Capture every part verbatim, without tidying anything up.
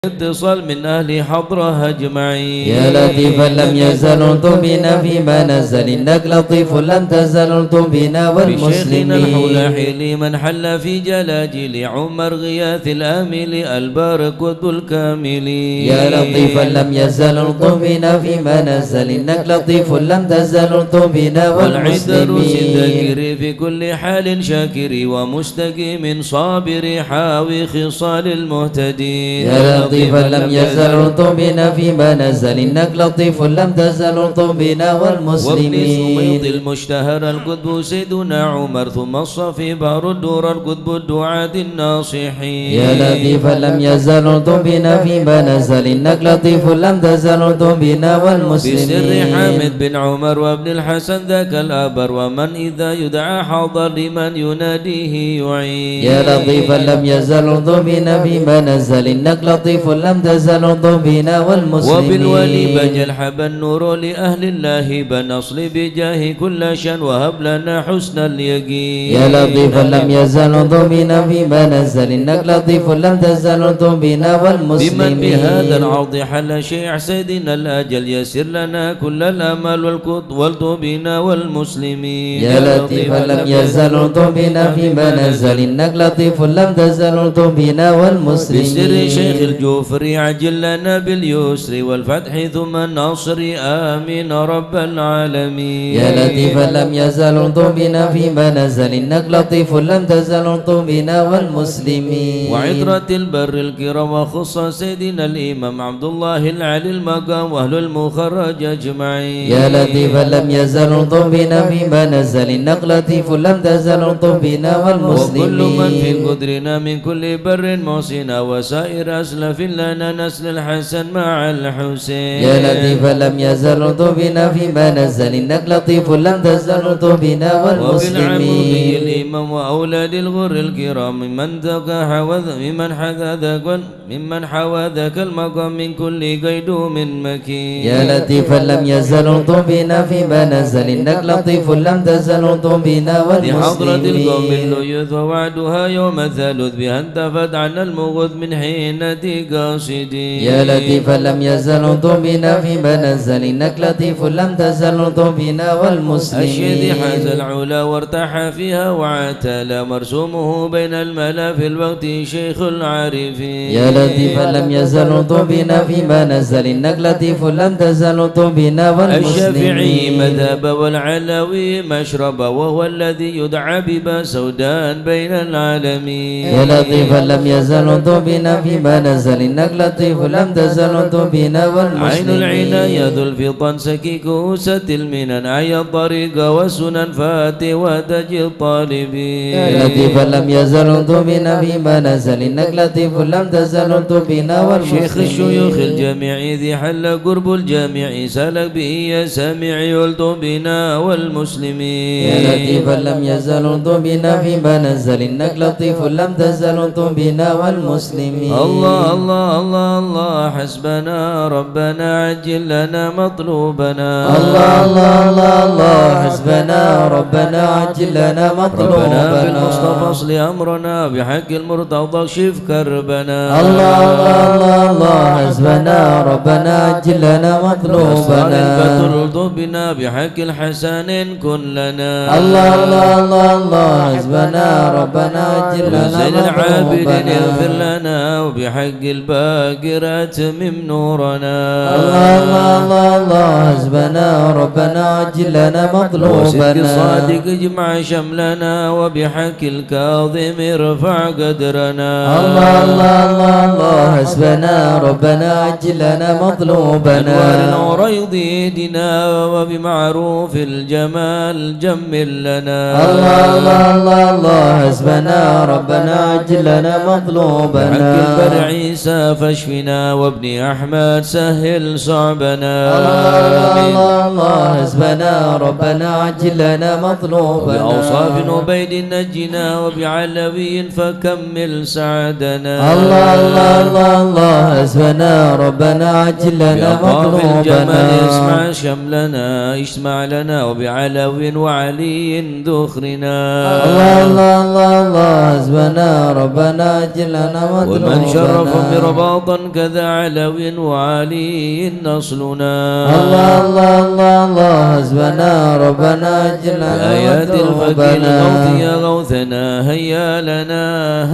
اتصال من أهل حضرة أجمعين. يا لطيفا لم يزل ألطف بنا فيما نزل، إنك لطيف لم تزل ألطف بنا والمسلمين. بشيخنا الحلحلي من حل في جلاجل عمر غياث الآمل البار قطب الكامل. يا لطيفا لم يزل ألطف بنا فيما نزل، إنك لطيف لم تزل ألطف بنا والعتر والمسلمين. الذاكر في كل حال شاكر ومستقيم صابر حاوي خصال المهتدين. يا لطيفا لم يزل ألطف بنا فيما نزل، إنك لطيف لم تزل ألطف بنا وابن والمسلمين. سميط المشتهر القطب سيدنا عمر ثم الصفي بحر الدور القطب الدعاة الناصحين. يا لطيفا لم يزل ألطف بنا فيما نزل، إنك لطيف لم تزل ألطف بنا والمسلمين. بسر حامد بن عمر وابن الحسن ذاك الأبر ومن إذا يدعى حضر لمن يناديه يعين. يا لطيفا لم يزل ألطف بنا فيما نزل، إنك لطيف لم تزل ألطف بنا والمسلمين. وبالولي بجل حب النور لأهل الله بن أصل بجاه كل شان وهب لنا حسن اليقين. يا لطيفا لم يزل ألطف بنا فيما نزل، إنك لطيف لم تزل ألطف بنا والمسلمين. بمن بهذا العرض حل شيع سيدنا الأجل يسر لنا كل الأمل والقط والطب بنا والمسلمين. يا لطيفا لم يزل ألطف بنا فيما نزل، إنك لطيف لم تزل ألطف بنا والمسلمين. بسر شيخ الجوفري عجل لنا باليسر والفتح ثم النصر، آمين رب العالمين. يا لطيفا لم يزل ألطف بنا فيما نزل، إنك لطيف لم تزل ألطف بنا والمسلمين. وعترة البر الكرام وخص سيدنا الإمام عبد الله العلي المقام وأهل المخرج أجمعين. يا لطيفا لم يزل ألطف بنا فيما نزل، إنك لطيف لم تزل ألطف بنا والمسلمين. وكل من في قدرنا من كل بر محسنا وسائر أسلف لنا نسل الحسن مع الحسين. يا لطيفا لم يزل ألطف بنا فيما نزل، إنك لطيف لم تزل ألطف بنا والمسلمين. وبالعمودي الإمام وأولاد الغر الكرام من ذاك حوذ-، ممن حذا ذاك وال-، ممن حوى ذاك المقام من كل قيدوم مكين. يا لطيفا لم يزل ألطف بنا فيما نزل، إنك لطيف لم تزل ألطف بنا بحضرة والمسلمين. القوم الليوث ووعدها يوم الثالوث بها انتفت عنا المغوث من حينة قاصدين. يا لطيفا لم يزل ألطف بنا فيما نزل، إنك لطيف لم تزل ألطف بنا والمسلمين. الشيخ حاز العلا وارتاح فيها وعتلى مرسومه بين الملا في الوقت شيخ العارفين. يا لطيفا لم يزل ألطف بنا فيما نزل، إنك لطيف لم تزل ألطف بنا الشافعي والمسلمين. مذهبا والعلوي مشربا، وهو الذي يدعى ببا سودان بين العالمين. يا لطيفا لم يزل ألطف بنا فيما نزل، إنك لطيف لم تزل ألطف بنا والمسلمين. عين العناية ذو الفطن سكي كؤوس المنن، أعيا الطريق والسنن فات وتجد طالبين. يا لطيفا لم يزل ألطف بنا فيما نزل، إنك لطيف لم تزل ألطف بنا والمسلمين. شيخ الشيوخ الجامع ذي حل قرب الجامع سلك به يا سامع ألطف بنا والمسلمين. يا لطيفا لم يزل ألطف بنا فيما نزل، إنك لطيف لم تزل ألطف بنا والمسلمين. الله، الله، الله، الله، حسبنا ربنا عجل لنا مطلوبنا. الله، الله، الله، الله، حسبنا ربنا عجل لنا مطلوبنا. ربنا بالمصطفى اصل أمرنا، بحق المرتضى اكشف كربنا. الله، الله، الله، الله، حسبنا ربنا عجل لنا مطلوبنا. بأسرار البتول ألطف بنا، بحق الحسنين كن لنا. الله، الله، الله، الله، حسبنا ربنا عجل لنا مطلوبنا. بزين العابدين اغفر لنا، وبحق الباقر أتمم نورنا. الله، الله، الله، الله، حسبنا ربنا عجل لنا مطلوبنا. وصدق الصادق اجمع شملنا، وبحق الكاظم ارفع قدرنا. الله، الله، الله، الله، حسبنا ربنا عجل لنا مطلوبنا. بأنوار العريض اهدنا، وبمعروف الجمال جمل لنا. الله، الله، الله، الله، حسبنا ربنا عجل لنا مطلوبنا. بحق البر عيسى فاشفنا، وابن أحمد سهل صعبنا. الله، الله، آمين. الله، الله، حسبنا ربنا عجل لنا مطلوبنا. وبأوصاف عبيد نجنا، وبعلوي فكمل سعدنا. الله، الله، الله، الله، حسبنا ربنا عجل لنا بأطراف الجمال مطلوبنا. اسمع شملنا، اسمع لنا وبعلو وعلي ذخرنا. الله، الله، الله، الله، حسبنا ربنا عجل لنا مطلوبنا. ومن شرف برباطا كذا علو وعلي نصرنا. الله، الله، الله، الله، حسبنا ربنا عجل لنا مطلوبنا. بآيات الفقير الغوث يا غوثنا، هيا لنا،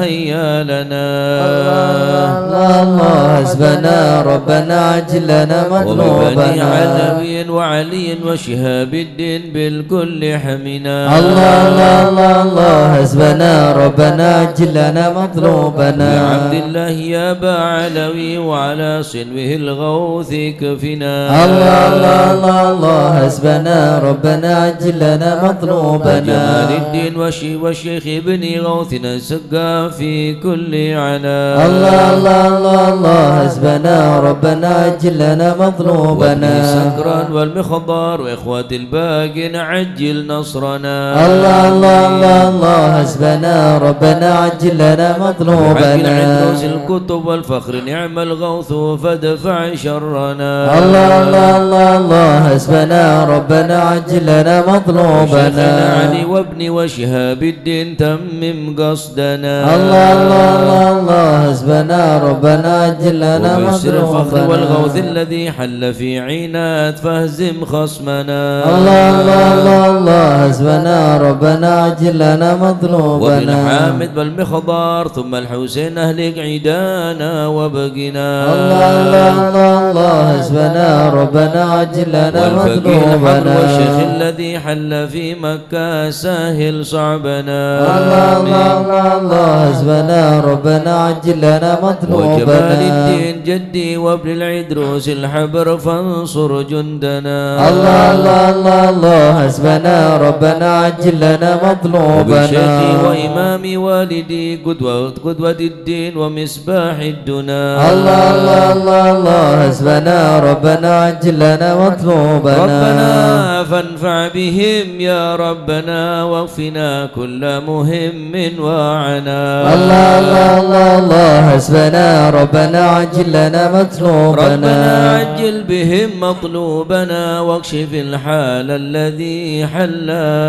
هيا لنا. الله، الله، الله، حسبنا ربنا عجل لنا مطلوبنا. وببني علوي وعلي وشهاب الدين بالكل حمنا. الله، الله، الله، الله، حسبنا ربنا عجل لنا مطلوبنا. بعبد الله يا أبا علوي وعلى صنوه الغوث اكفنا. الله، الله، الله، الله، حسبنا ربنا عجل لنا مطلوبنا. وجمال الدين وشي-، والشيخ ابن غوثنا سقى في كل عنا. الله، الله، الله، الله، حسبنا ربنا عجل لنا مطلوبنا. وابن سكران والمخضار وإخوة الباقين عجل نصرنا. الله، الله، الله، الله، حسبنا ربنا عجل لنا مطلوبنا. بحق العدروس القطب والفخر نعم الغوث فادفع شرنا. الله، الله، الله، الله، حسبنا ربنا عجل لنا مطلوبنا. وشيخنا علي وابن وشهاب الدين تمم قصدنا. الله، الله، الله، الله، حسبنا ربنا عجل لنا مطلوبنا. وبسر الفخر والغوث الذي حل في عينات فاهزم خصمنا. الله، الله، الله، الله، حسبنا ربنا عجل لنا مطلوبنا. وبن حامد والمخضار ثم الحسين أهلك عيدانا وبقنا. الله، الله، الله، الله، حسبنا ربنا عجل لنا مطلوبنا. والفقيه الحق والشيخ الذي حل في مكة سهل صعبنا. الله، الله، الله، الله، حسبنا ربنا عجل لنا مطلوبنا. وجمال الدين جدي وابن العدروس الحبر فانصر جندنا. الله، الله، الله، الله، حسبنا ربنا عجل لنا مطلوبنا. وبشيخي وإمامي والدي قدوة، قدوة الدين ومصباح الدنا. الله، الله، الله، الله، حسبنا ربنا عجل لنا مطلوبنا. ربنا فانفع بهم يا ربنا واكفنا كل مهم وعنا. الله، الله، الله، الله، حسبنا ربنا عجل لنا مطلوبنا. ربنا عجل بهم مطلوبنا واكشف الحال الذي حل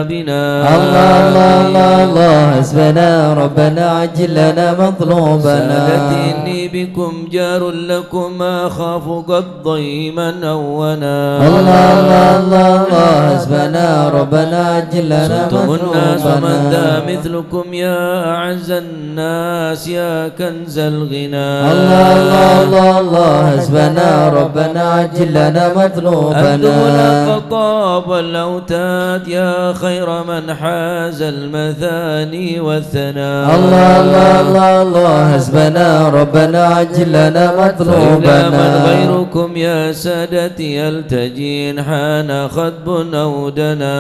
بنا. الله، الله، الله، الله، حسبنا ربنا عجل لنا مطلوبنا. سادتي إني بكم جار لكم أخاف قد ضيما أو ونا. الله، الله، الله، الله، حسبنا ربنا عجل لنا مطلوبنا. صرتم الناس ومن ذا مثلكم يا أعز الناس يا كنز الغنى. الله، الله، الله، الله، حسبنا ربنا عجل لنا مطلوبنا. أنتم الأقطاب والأوتاد يا خير من حاز المثاني والثناء. الله، الله، الله، الله، حسبنا ربنا عجل لنا مطلوبنا. فإلى من غيركم يا سادتي ألتجي إن حان خطب أو دنا.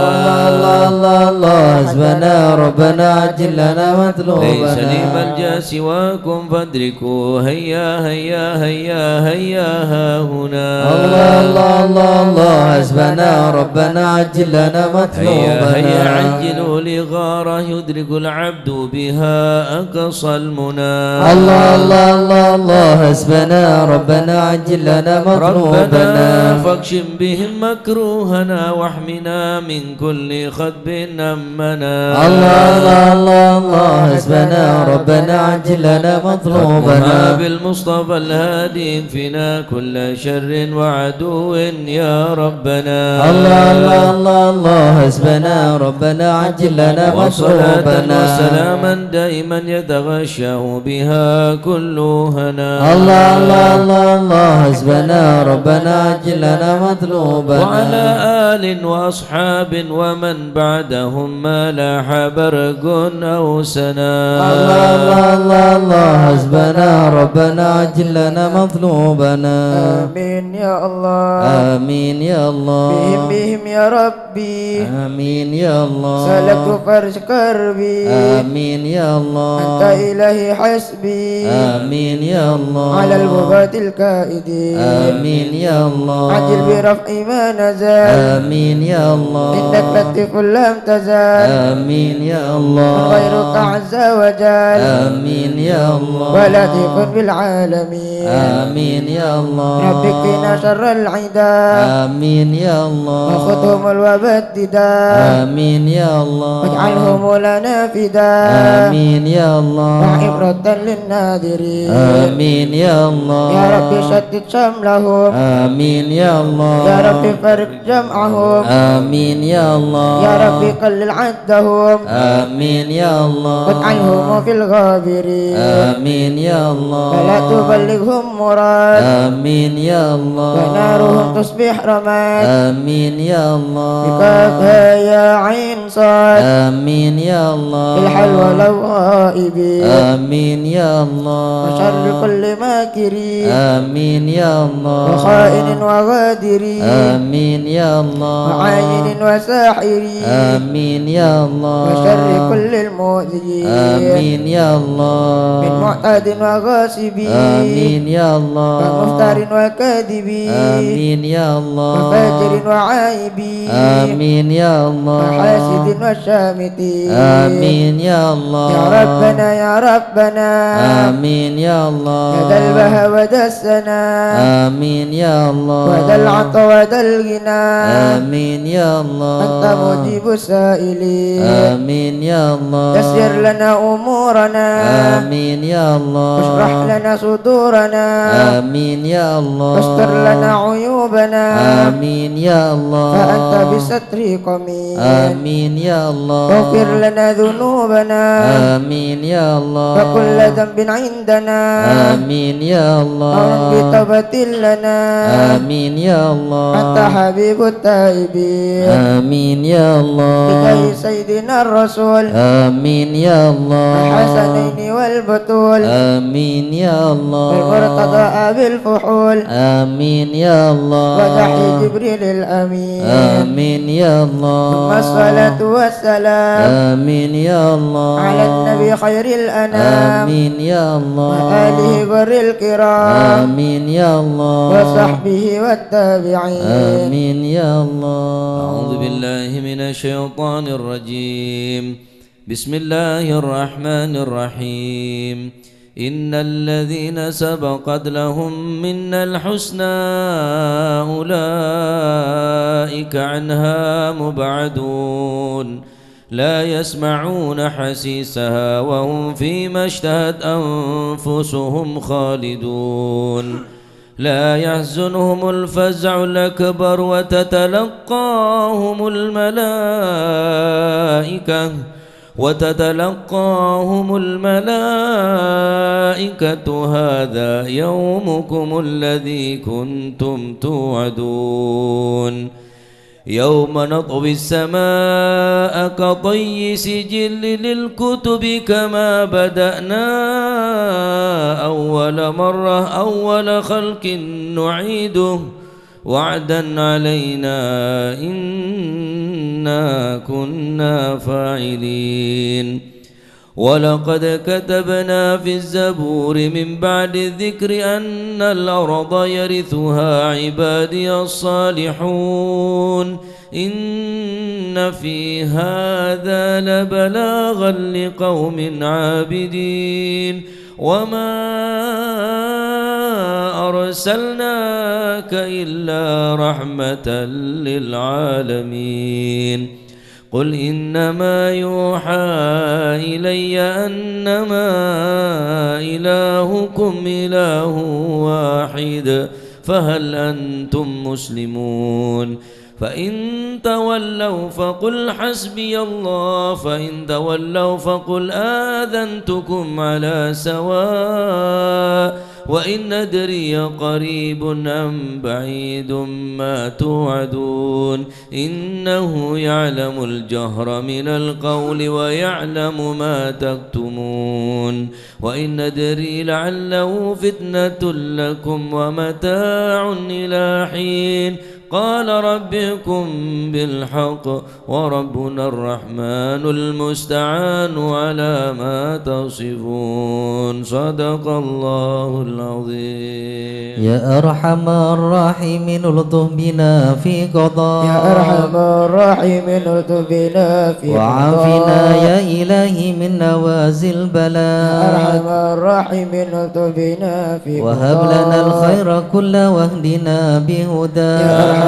الله، الله، الله، الله، حسبنا ربنا عجل لنا مطلوبنا. ليس لي ملجأ سواكم فادركوا هيا، هيا، هيا، هيا ها هنا. الله، الله، الله، الله، حسبنا ربنا عجل لنا مطلوبنا. هيا، هيا عجلوا لغاره يدرك العبد بها أقصى المنى. الله، الله، الله، الله، حسبنا ربنا عجل لنا مطلوبنا. ربنا فاكشف بهم مكروهنا واحمنا من كل خطب أمنا. الله، الله، الله، الله، حسبنا ربنا عجل لنا مطلوبنا. ختمها بالمصطفى الهادي اكفنا كل شر وعدو يا ربنا. الله، الله، الله، الله، حسبنا ربنا عجل لنا مطلوبنا. وصلاة وسلاما دائما يتغشاه بها كل هنا. الله، الله، الله، الله، حسبنا ربنا عجل لنا مطلوبنا. وعلى آل وأصحاب ومن بعدهم ما لاح برق أو سنا. الله، الله، الله، الله، حسبنا ربنا عجل لنا مطلوبنا. آمين يا الله. آمين يا الله. بهم، بهم يا ربي. آمين يا الله. سلكت فرش كربي. آمين يا الله. أنت إلهي حسبي. آمين يا الله. على البغاة الكائدين. آمين يا الله. عجل برفع ما نزل. آمين يا الله. إنك لطيف لم تزل. آمين يا الله. غيرك عز وجل. آمين يا الله. ولطيف بالعباد. العالمين. آمين يا الله. رب اكفنا شر العدا. آمين يا الله. وخذهم الوبا الددا. آمين يا الله. واجعلهم لنا فدا. آمين يا الله. وعبرة للناظرين. آمين يا الله. يا رب شتت شملهم. آمين يا الله. يا رب فرق جمعهم. آمين يا الله. يا رب قلل عدهم. آمين يا الله. واجعلهم في الغابرين. آمين يا الله. ولا تبلغهم مراد. آمين يا الله. ونارهم تصبح رماد. آمين يا الله. بكافها يا عين صاد. آمين يا الله. في الحال ولو غائبين. آمين يا الله. وشر كل ماكر. آمين يا الله. وخائن وغادر. آمين يا الله. وعاين وساحر. آمين يا الله. وشر كل المؤذي. آمين يا الله. من معتد وغاصب. آمين يا الله. ومفتر وكاذب. آمين يا الله. وفاجر وعائب. آمين يا الله. وحاسد وشامت. آمين يا الله. يا ربنا، يا ربنا. آمين يا الله. يا ذا البهاء وذا الثناء. آمين يا الله. وذا العطا وذا الغنى. آمين يا الله. أنت مجيب السائلين. آمين يا الله. يسر لنا أمورنا. آمين يا الله. اشرح لنا صدورنا. آمين يا الله. واستر لنا عيوبنا. آمين يا الله. فأنت بستر قمين. آمين يا الله. واغفر لنا ذنوبنا. آمين يا الله. وكل ذنب عندنا. آمين يا الله. ومن بتوبة لنا. آمين يا الله. أنت حبيب التائبين. آمين يا الله. بجاه سيدنا الرسول. آمين يا الله. الحسنين والبتول. آمين يا الله. والمرتضى أبي الفحول. آمين يا الله. وجاه جبريل الأمين. آمين يا الله. ثم الصلاة والسلام. آمين يا الله. على النبي خير الأنام. آمين يا الله. وآله غر الكرام. آمين يا الله. وصحبه والتابعين. آمين يا الله. أعوذ بالله من الشيطان الرجيم. بسم الله الرحمن الرحيم. إن الذين سبقت لهم منا الحسنى أولئك عنها مبعدون. لا يسمعون حسيسها وهم فيما اشتهت أنفسهم خالدون. لا يحزنهم الفزع الأكبر وتتلقاهم الملائكة، وتتلقاهم الملائكة: هذا يومكم الذي كنتم توعدون. يوم نطوي السماء كطي السجل للكتب كما بدأنا أول مرة أول خلق نعيده وعدا علينا إنا كنا فاعلين. ولقد كتبنا في الزبور من بعد الذكر أن الأرض يرثها عبادي الصالحون. إن في هذا لبلاغا لقوم عابدين. وما أرسلناك إلا رحمة للعالمين. قل إنما يوحى إلي أنما إلهكم إله واحد فهل أنتم مسلمون؟ فإن تولوا فقل حسبي الله، فإن تولوا فقل آذنتكم على سواء، وإن أدري قريب أم بعيد ما توعدون. إنه يعلم الجهر من القول ويعلم ما تكتمون. وإن أدري لعله فتنة لكم ومتاع إلى حين. قال ربكم بالحق وربنا الرحمن المستعان على ما تصفون. صدق الله العظيم. يا أرحم الراحمين، الطف بنا في قضاء. يا أرحم الراحمين، الطف بنا في قضاء. وعافنا يا إلهي من نوازل البلاء. يا أرحم الراحمين، الطف بنا في قضاء. وهب لنا الخير كله واهدنا بهداك. يا أرحم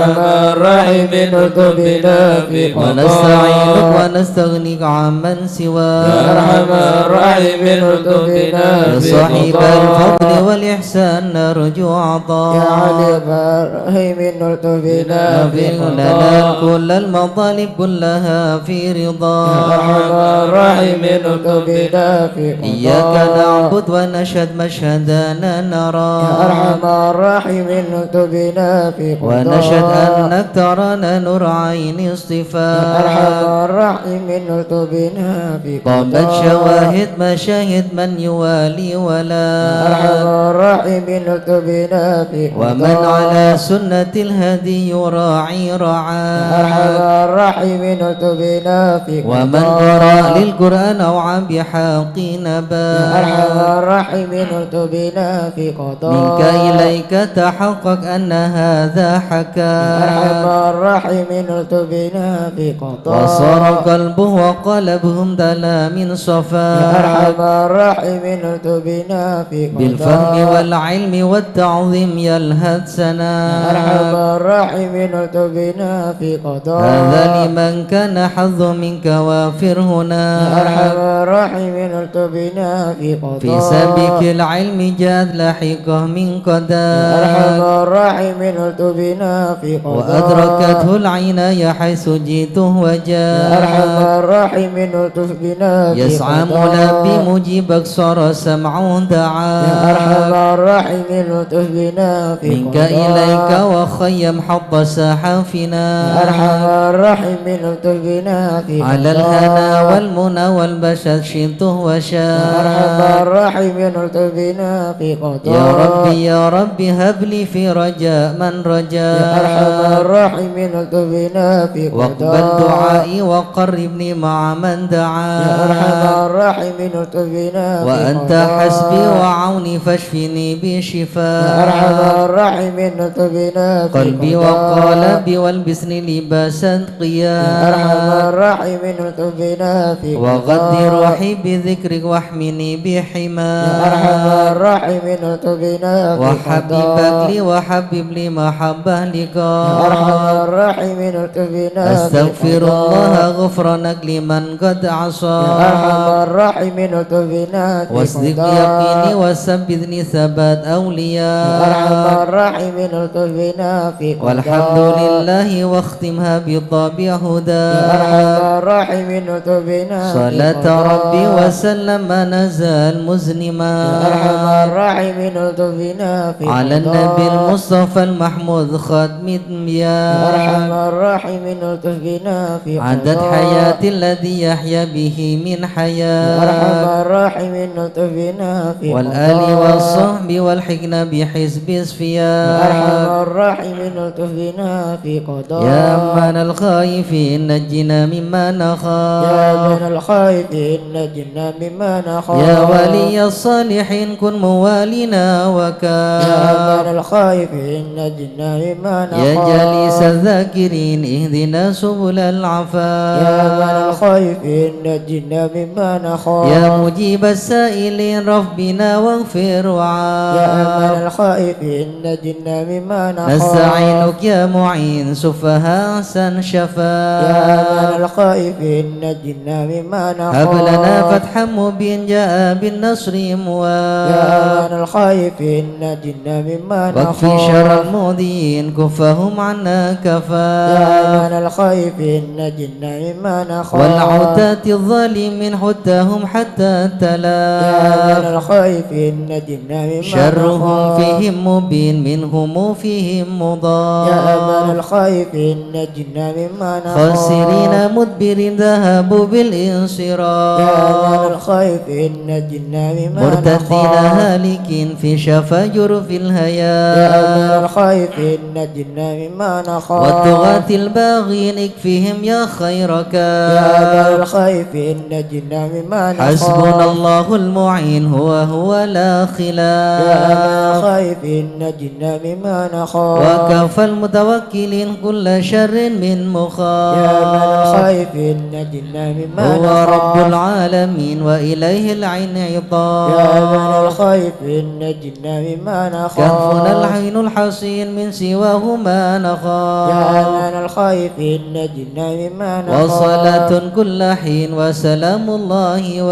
الراحمين، الطف بنا في قضاء. ونستعينك ونستغنيك عمن سواك. يا أرحم الراحمين، الطف بنا في قضاء. يا صاحب الفضل والإحسان نرجو عطاك. يا عليم الراحمين، الطف بنا في قضاء. لنا كل المطالب كلها في رضاك. يا أرحم الراحمين، الطف بنا في قضاء. إياك نعبد ونشهد مشهدنا نرى. يا أرحم الراحمين، الطف بنا في قضاء. ونشهد أنك ترانا نور عين اصطفاك. يا أرحم الراحمين، الطف بنا في قضاء. قامت شواهد مشاهد من يوالي ولاك. يا أرحم الراحمين، الطف بنا في قضاء. ومن على سنة الهدي يراعي رعاك. يا أرحم الراحمين، الطف بنا في قضاء. ومن قرأ للقرآن أوعى بحق نباك. يا أرحم الراحمين، الطف بنا في قضاء. منك إليك تحقق أن هذا حكاك. يا أرحم الراحمين، الطف بنا في قضاء. وصار قلبه وقالبه امتلأ من صفاك. يا أرحم الراحمين، الطف بنا في قضاء. بالفهم والعلم والتعظيم يلهث سناك. يا أرحم الراحمين، الطف بنا في قضاء. هذا لمن كان حظه منك وافر هناك. يا أرحم الراحمين، الطف بنا في قضاء. في سابق العلم جاءت لاحقة من قضاك. يا أرحم الراحمين، الطف بنا في قضاء. وأدركته العناية حيث جئته وجاك. يا أرحم الراحمين، الطف بنا في قضاء. يسعى ملبي مجيبك صار سمعه دعاك. يا أرحم الراحمين، الطف بنا في قضاء. منك إليك وخيم حط سحافنا. يا أرحم الراحمين، الطف بنا في قضاء. على الهنا والمنى والبشر شئته وشاك. يا أرحم الراحمين، الطف بنا في قضاء. يا ربي، يا ربي، هب لي في رجاء من رجاك. يا أرحم الراحمين، الطف بنا في قضاء. واقبل دعائي وقربني مع من دعاك. يا أرحم الراحمين، الطف بنا في قضاء. وأنت حسبي وعوني فاشفني بشفاك. يا أرحم الراحمين، الطف بنا في قضاء. قلبي وقالبي والبسني لباس التقياك. يا أرحم الراحمين، الطف بنا في قضاء. وغذي روحي بذكرك واحمني بحماك. يا أرحم الراحمين، الطف بنا في قضاء. وحببك لي وحبب لي محبة لقاك. يا أرحم الراحمين، الطف بنا في قضاء. أستغفر الله غفرانك لمن قد عصاك. يا أرحم الراحمين، الطف بنا في قضاء. واصدق يقيني وثبتني ثبات أولياك. يا أرحم الراحمين، الطف بنا في قضاء. والحمد لله واختمها بطاب هداك. يا أرحم الراحمين، الطف بنا في قضاء. صلاة ربي وسلام ما نزل مزنما. يا أرحم الراحمين، الطف بنا في قضاء. على النبي المصطفى المحمود ختم الأنبياء. يا أرحم الراحمين، الطف بنا في قضاء. عدد حياة الذي يحيا به من حياك. يا أرحم الراحمين، الطف بنا في قضاء. والآل والصحب والحقنا بحزب أصفياء. يا أرحم الراحمين، الطف بنا في قضاء. يا أمان الخائفين نجنا مما نخاف. يا أمان الخائفين نجنا مما نخاف. يا ولي الصالحين كن موالينا وكاف. يا أمان الخائفين نجنا مما نخاف. يا جليس الذاكرين اهدنا سبل العفاف. يا أمان الخائفين نجنا مما نخاف. يا مجيب السائلين ربنا واغفر وعاف. يا أمان الخائفين نجنا مما نخاف. نستعينك يا معين سفها أحسن شفاء. يا أمان الخائفين نجنا مما نخاف. هب لنا فتحا مبين جاء بالنصر مواف. يا أمان الخائفين نجنا مما نخاف. واكف شر المؤذين كفهم عنا كفاف. يا أمان الخائفين نجنا مما نخاف. والعتاة الظالمين حتهم حتى التلاف. يا أمان الخائفين نجنا مما نخاف. شرهم فيهم مبين منهم فيهم مضاف. يا أمان الخائفين نجنا مما نخاف. خاسرين مدبرين ذهبوا بالانصراف. يا أمان الخائفين نجنا مما نخاف. مرتدين هالكين في شفا جرف الهياف. يا أمان الخائفين نجنا مما نخاف. وطغاة الباغين اكفهم يا خير كاف. يا من الخائفين نجنا مما نخاف. حسبنا الله المعين هو هو لا خلاف. يا من الخائفين نجنا مما نخاف. وكفى المتوكلين كل شر من مخاف. يا من الخائفين نجنا مما هو نخاف. رب العالمين وإليه الانعطاف. يا من الخائفين نجنا مما نخاف. كهفنا العين الحصين من سواه ما نخاف. يا من الخائفين نجنا مما نخاف. وصلاة كل حين وسلام الله و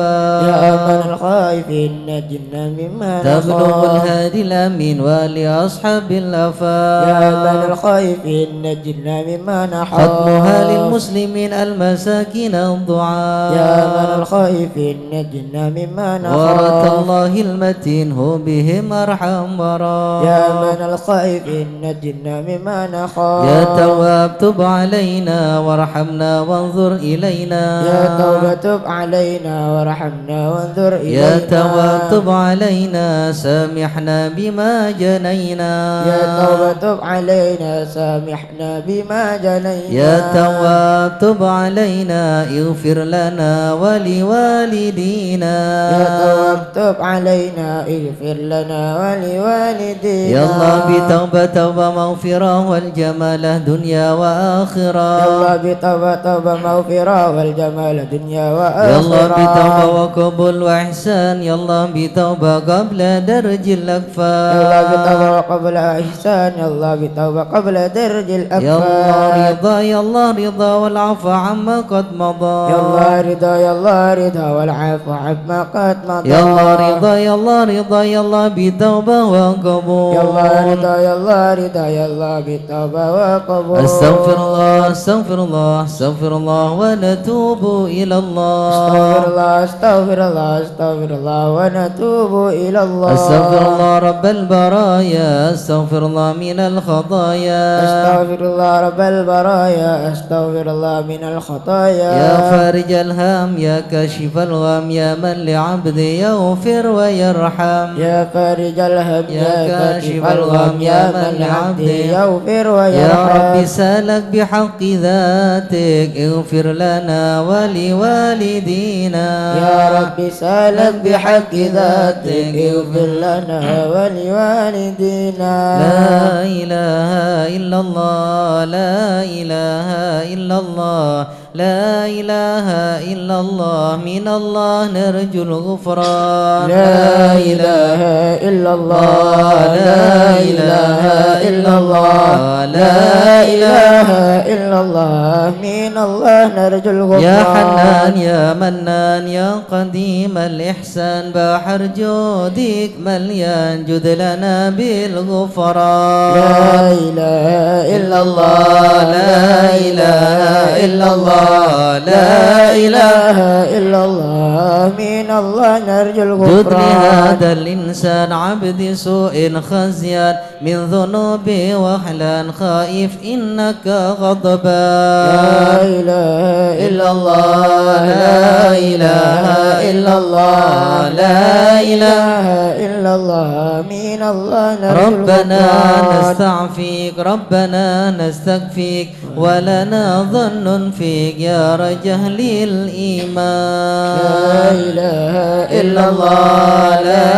يا من الخائفين نجنا مما تبلغ نخاف. الهادي الأمين ولأصحاب الأفاق. يا من الخائفين نجنا مما نخاف. ختمها للمسلمين المساكين الضعاف. يا من الخائفين نجنا مما نخاف. ورث الله المتين هو بهم أرحم ورا. يا من الخائفين نجنا مما نخاف. يا تواب تب علينا وارحمنا وانظر إلينا. يا تواب تب علينا وارحمنا وانظر إلينا. يا تواب تب علينا سامحنا بما جنينا. يا تواب تب علينا سامحنا بما جنينا. يا تواب تب علينا اغفر لنا ولوالدينا. يا تواب تب علينا اغفر لنا ولوالدينا. يا الله بتوبة توبة مغفرة والجمالة دنيا وآخرة. يا الله بتوبة توبة مغفرة والجمالة دنيا وآخرة. يا الله بتوبة وقبول وإحسان. يا الله بتوبة قبل درج الأكفان. يا الله بتوبة قبل إحسان. يا الله بتوبة قبل درج الأكفان. يا الله رضا، يا الله رضا والعفو عما قد مضى. يا الله رضا، يا الله رضا والعفو عما قد مضى. يا الله رضا، يا الله رضا، يا الله بتوبة وقبول. يا الله رضا، يا الله رضا، يا الله بتوبة وقبول. أستغفر الله، أستغفر الله، أستغفر الله ونتوب إلى الله. أستغفر الله، أستغفر الله، أستغفر الله ونتوب إلى الله. أستغفر الله رب البرايا، أستغفر الله من الخطايا. أستغفر الله رب البرايا، أستغفر الله من الخطايا. يا فارج الهم، يا كاشف الغم، يا من لعبده يغفر ويرحم. يا فارج الهم، يا يا كاشف كاشف الغم، الغم، يا يا من من لعبده لعبده يغفر يا ويرحم. رب سألك بحق ذاتك اغفر لنا ولوالدينا. يا رب سألك بحق ذاتك اغفر لنا ولوالدينا. لا إله إلا الله، لا إله إلا الله، لا إله إلا الله، من الله نرجو الغفران. لا إله إلا الله، لا إله إلا الله، لا إله إلا الله، من الله نرجو الغفران. يا حنان يا منان يا قديم الإحسان، بحر جودك مليان، جد لنا بالغفران. لا إله إلا الله، لا إله إلا الله، لا إله إلا الله، من الله نرجو الغفران. جد لهذا الإنسان عبد سوء خزيان، من ذنوبه وهلا خائف إنك غضبان. لا إله إلا الله، لا إله إلا الله، لا إله إلا الله، من الله نرجو ربنا الغفران. نستعفيك، ربنا نستكفيك، ولنا ظن فيك يا رجا أهل الإيمان. لا إله إلا الله، لا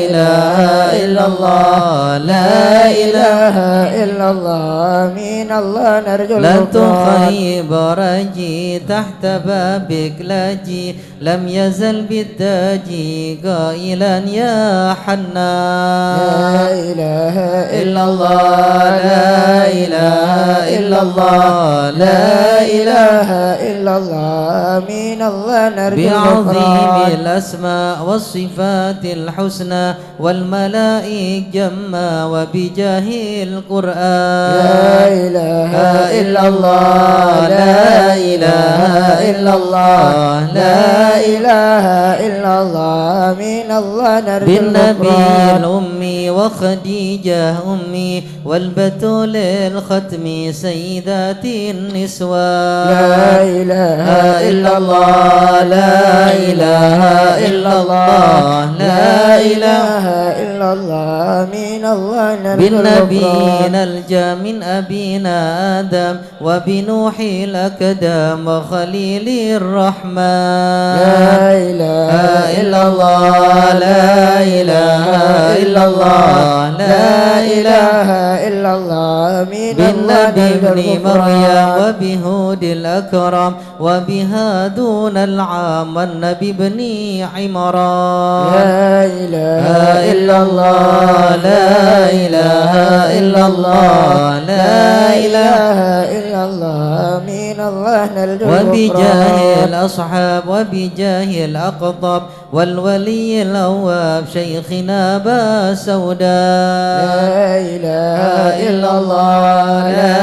إله إلا الله، لا إله إلا الله، من الله نرجو الغفران. لن تخيب رجي تحت بابك لجي، لم يزل بالتاج قائلا يا حنان. لا إله إلا الله، لا إله إلا الله، لا إله إلا الله، من الله نرجو الغفران. بعظيم الأسماء والصفات الحسنى والملائك جمّا وبجاه القرآن. لا إله إلا الله، لا إله إلا الله، لا إله إلا الله، من الله نرجو بالنبي الغفران. الأمي وخديجة أمي والبتول الختم سيدات النسوان. لا إله إلا الله، لا إله إلا الله، لا إله إلا الله، آمين الله، نرجو بالنبي الغفران. نلجأ من أبينا آدم وبنوح الأقدم وخليل الرحمن. لا إله إلا الله، لا إله إلا الله، لا إله إلا الله، آمين الله، بالنبي نرجو ابن مريم الغفران. وبهود الأكرم وبهارون العم والنبي ابن عمران. لا إله إلا الله، لا إله إلا الله، لا إله إلا الله، آمين الله، نرجو الغفران. وبجاه الأصحاب وبجاه الأقطاب والولي الأواب شيخنا أبا سوداء. لا إله إلا الله، لا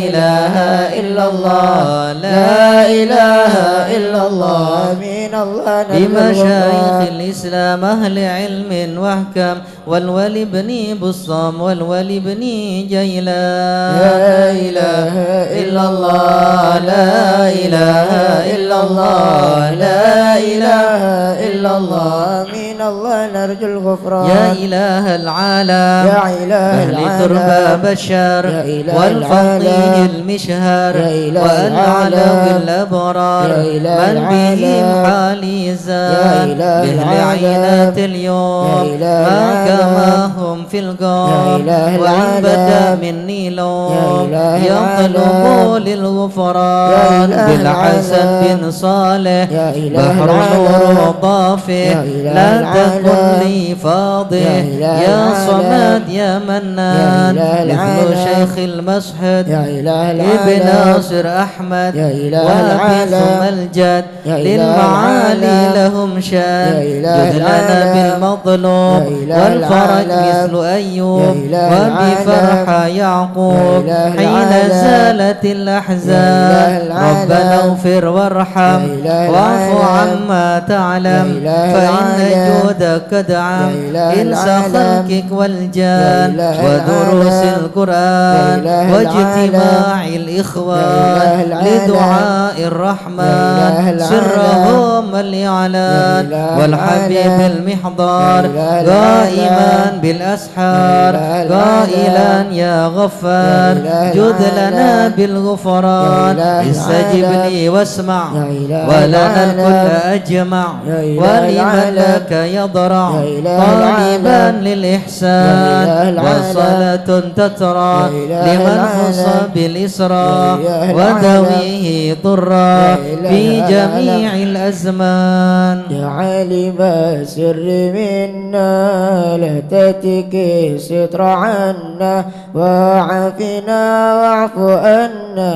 إله إلا الله، لا إله إلا الله، آمين الله، نرجو الغفران. بمشايخ الإسلام أهل علم وحكم والولي بن بصام والولي بن جيلان. لا إله إلا الله، لا إله إلا الله، لا إله إلا الله، آمين الله، نرجو الغفران. يا إله العالم، يا إله العالم، أهل تربة بشر، يا إله العالم، المشهر، يا إله العالم، الأبرار، يا إله العالم، من بهم حالي زان، يا إله العالم، مثل عينات اليوم، يا إله ما العالم، كما هم في القوم، يا إله العالم، وإن بدا مني لوم، يا إله العالم، يطلب للغفران، يا إله العالم، بالحسن بن صالح، يا إله العالم، بحر نور ضافح، يا إله العالم، لا تكن لي فاضح، يا إله العالم، يا صمد يا منان، يا إله العالم، مثل شيخ المسح أحمد، يا إله العالم، ابن ناصر أحمد، يا إله العالم، ثم الجد، يا إله العالم، للمعالي لهم شان، يا إله العالم، جد لنا بالمظلوم، يا إله والفرج العالم، مثل أيوب، يا إله العالم، وبفرحة يعقوب، يا إله العالم، حين زالت الأحزان، يا إله العالم، ربنا اغفر وارحم، يا إله واعف العالم، عما تعلم، يا إله فإن العالم، جودك قد عم، يا إله إنس العالم، خلقك والجان، يا إله ودروس العالم، القرآن، يا إله واجتماع الإخوان، يا إله العالم، لدعاء الرحمن، يا إله العالم، سرهم والإعلان، يا إله والحبيب العالم، المحضار، يا إله العالم، قائما بالأسحار، يا إله العالم، قائلا يا غفار، يا إله العالم، جد لنا بالغفران، يا إله العالم، استجب لي واسمع، يا إله العالم، ولنا الكل أجمع، يا إله العالم، ولمن لك يضرع، يا إله العالم، طالبا للإحسان، يا إله العالم، وصلاة تترى، يا إله العالم، لمن خص بالإسراء، يا إله العالم، وذويه ضرا، يا إله العالم، في جميع الأزمان. يا عالم السر منا لا تتك الستر عنا، وعافنا واعف عنا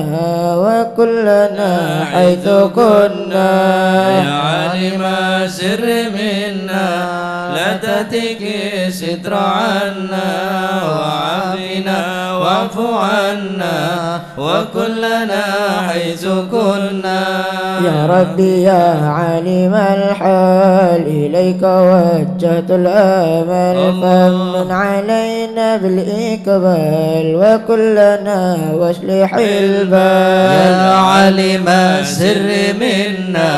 وكن لنا حيث كنا. يا عالم السر منا، لا تتك الستر عنا، وعافنا واعف عنا، وكن لنا حيث كنا. يا ربي يا عالم الحال، إليك وجهت الآمال، الله. فمن علينا بالإقبال، وكن لنا واصلح البال. يا عالم السر منا،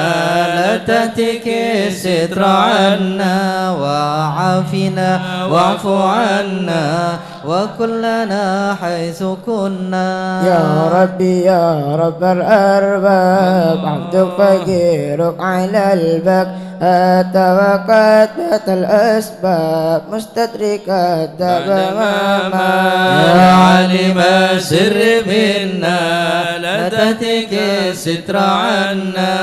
لا تتك الستر عنا، وعافنا واعف عنا، وكن لنا حيث كنا. يا ربي يا رب الأرباب، عبدك فقيرك على الباب، أتى وقد بات الأسباب، مستدرك الداب ما مات. يا عالم السر منا، لا تتك الستر عنا،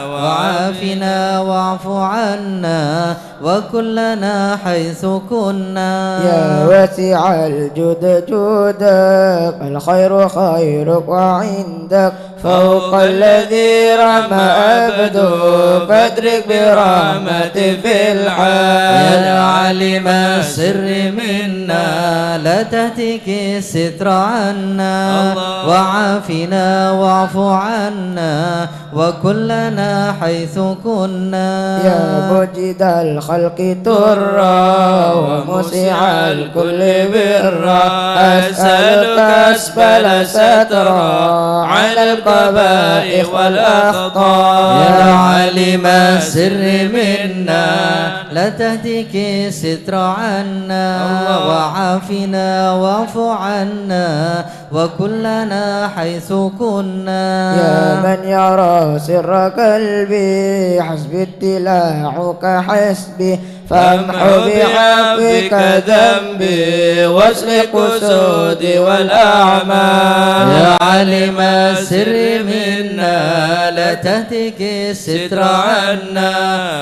وعافنا واعف عنا، وكن لنا حيث كنا. يا واسع الجود جودك، الخير خيرك وعندك، فوق الذي رام عبده، فادرك برحمتك في الحال. يا عالم السر منا، لا تتك الستر عنا، الله. وعافنا واعف عنا، وكن لنا حيث كنا. يا موجد الخلق طرا، وموسع الكل برا، أسألك أسبل سترا، على القبائح والأخطاء. يا عالم السر منا، لا تهتك الستر عنا، الله. وعافنا واعف عنا، وكن لنا حيث كنا. يا من يرى سر قلبي، حسبي اطلاعك حسبي، فامح بعفوك ذنبي، واصلح قصودي والأعمال. يا عالم السر منا، لا تهتك الستر عنا،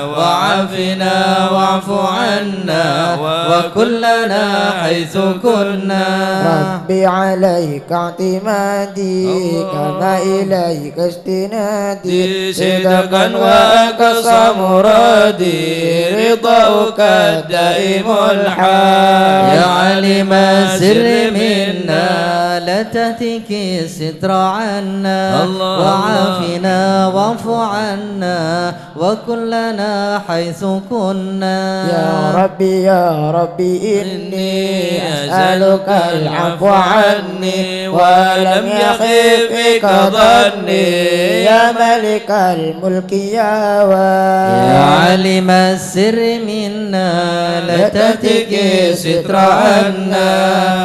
وعافنا واعف عنا، وكن لنا حيث كنا. ربي عليك اعتمادي، الله. كما إليك استنادي، صدقا وأقصى مرادي، رضاؤك الدائم الحال. يا عالم السر منا، لا تهتك الستر عنا، الله. وعافنا واعف عنا، وكن لنا حيث كنا. يا ربي، يا ربي، إني أسألك العفو عني، ولم يخب بك ظني، يا مالك الملك يا واحد. يا عالم السر منا، لا تهتك الستر عنا،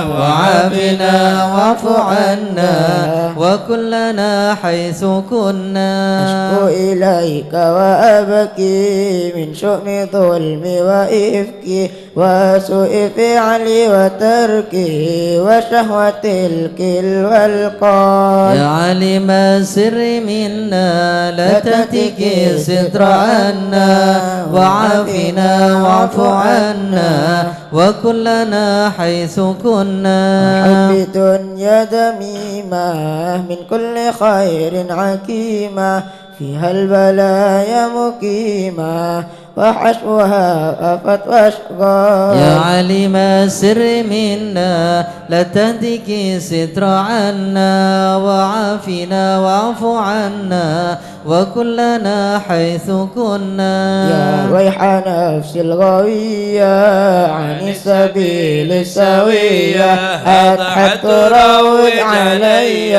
وعافنا واعف عنا، وكن لنا حيث كنا. أشكو إليك وأبكي من شؤم ظلمي وإفكي، وسوء فعلي وتركي، وشهوة الكل والقال. يا عالم السر منا، لا تهتك الستر عنا، وعافنا واعف عنا، وكن لنا حيث كنا. أحبت الدنيا ذميمة، من كل خير عقيمة، فيها البلايا مقيمة، وحشوها آفات وأشغال. يا عالم السر منا، لا تهتك الستر عنا، وعافنا واعف عنا، وكن لنا حيث كنا. يا ويح نفسي الغاوية عن السبيل السوية، أضحت تراود علي،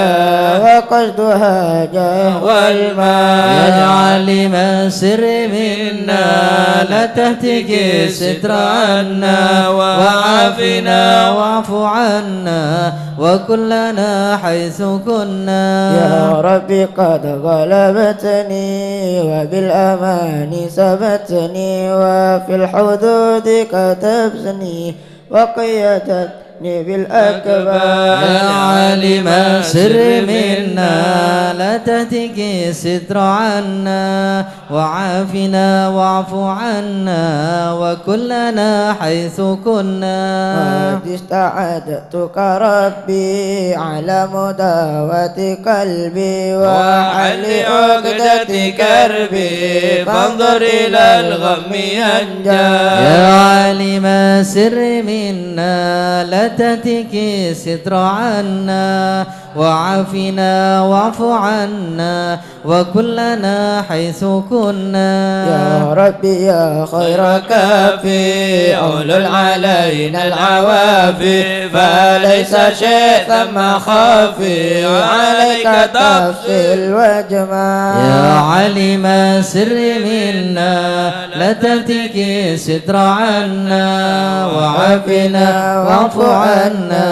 وقصدها جاه والمال. يا عالم السر منا، لا تهتك الستر عنا، وعافنا واعف عنا، وكن لنا حيث كنا. يا رب قد غلبتني، وبالأمان سبتني، وفي الحدود كتبتني، وقيدتني بالأكباد. يا عالم السر منا، لا تهتك الستر عنا، وعافنا واعف عنا، وكن لنا حيث كنا. قد استعدتك ربي على مداواة قلبي، وحل عقدة كربي، فانظر إلى الغم ينجلي. يا عالم السر منا، لا تهتك الستر عنا، وعافنا واعف عنا، وكن لنا حيث كنا. يا ربي يا خير كافي، أول علينا العوافي، فليس شيء ثم خافي، عليك تفصل وجمال. يا عالم السر منا، لا تهتك الستر عنا، وعافنا واعف عنا،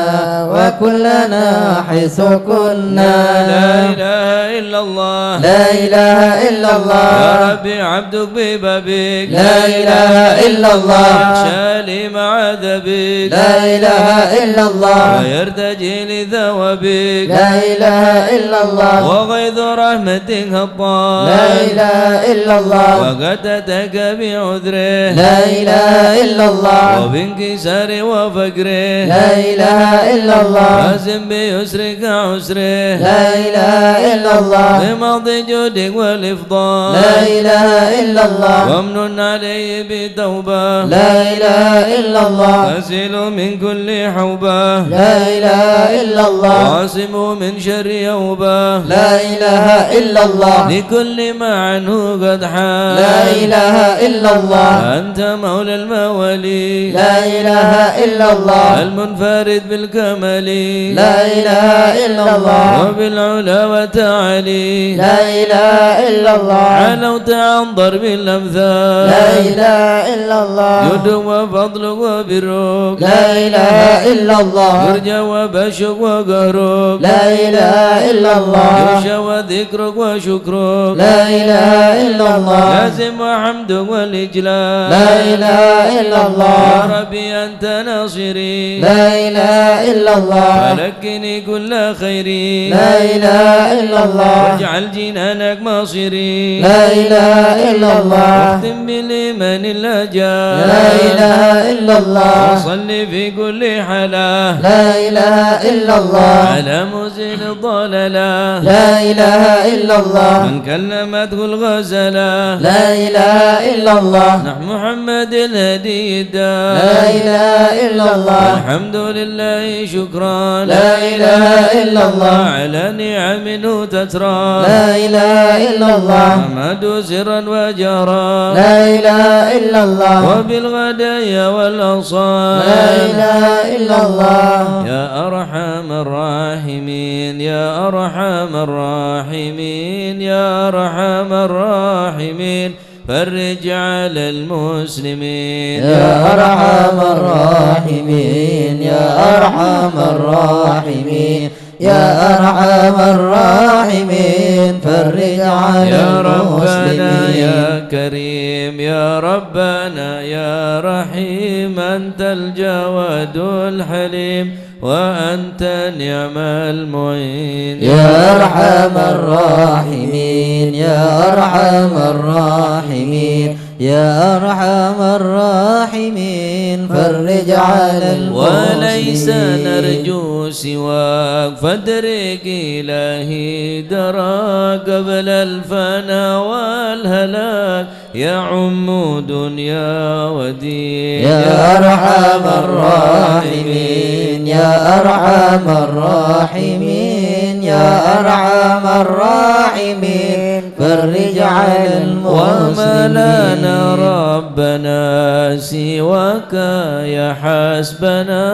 وكن لنا حيث كنا. لا إله إلا الله. لا إله إلا الله. يا ربي عبدك ببابك. لا إله إلا الله. يخشى لي ما عذبك. لا إله إلا الله. ويرتجي لثوابك. لا إله إلا الله. وغيث رحمتك هطل. لا إله إلا الله. وقد أتاك بعذره. لا إله إلا الله. وبانكسار وفقره. لا إله إلا الله. وازن بيسرك عسره. لا إله إلا الله. بمحض جودك والإفضال. لا إله إلا الله. وامنن عليه بالتوبة. لا إله إلا الله. أسيل من كل حوبة. لا إله إلا الله. وعاصمه من شر يوبة. لا إله إلا الله. لكل ما عنه قد حال. لا إله إلا الله. أنت مولى الموالي. لا إله إلا الله. المنفرد بالكمال. لا إله إلا الله. وبالعلا علي. لا إله إلا الله. علوت عن ضرب الأمثال. لا إله إلا الله. جودك وفضلك وبرك. لا إله إلا الله. يرجى وبشك وقهرك. لا إله إلا الله. يخشى وذكرك وشكرك. لا إله إلا الله. لازم وحمدك والإجلال. لا إله إلا الله. يا ربي أنت ناصري. لا إله إلا الله. فلقني كل خيري. لا إله إلا الله. واجعل جنانك مصيري. لا إله إلا الله. واختم بالإيمان الأجل. لا إله إلا الله. وصل في كل حالة. لا إله إلا الله. على مزيل الضلالة. لا إله إلا الله. من كلمته الغزالة. لا إله إلا الله. نحو محمد الهدي الداعي. لا إله إلا الله. الحمد لله شكرا. لا إله إلا الله. على نعمه تترى. لا إله إلا الله. أحمد سرا وجهرا. لا إله إلا الله. وبالغدايا والأصال. لا إله إلا الله. يا أرحم الراحمين، يا أرحم الراحمين، يا أرحم الراحمين، فرج على المسلمين. يا أرحم الراحمين، يا أرحم الراحمين، يا أرحم الراحمين، فرج على يا ربنا المسلمين. يا كريم، يا ربنا يا رحيم، أنت الجواد الحليم، وأنت نعم المعين. يا أرحم الراحمين، يا أرحم الراحمين، يا أرحم الراحمين، فرج على المسلمين. وليس نرجو سواك، فادرك إلهي دراك قبل الفنا والهلاك. يعم دنيا ودين. يا أرحم الراحمين، يا أرحم الراحمين، يا أرحم الراحمين، فرج على المسلمين. وما لنا ربنا سواك يا حسبنا،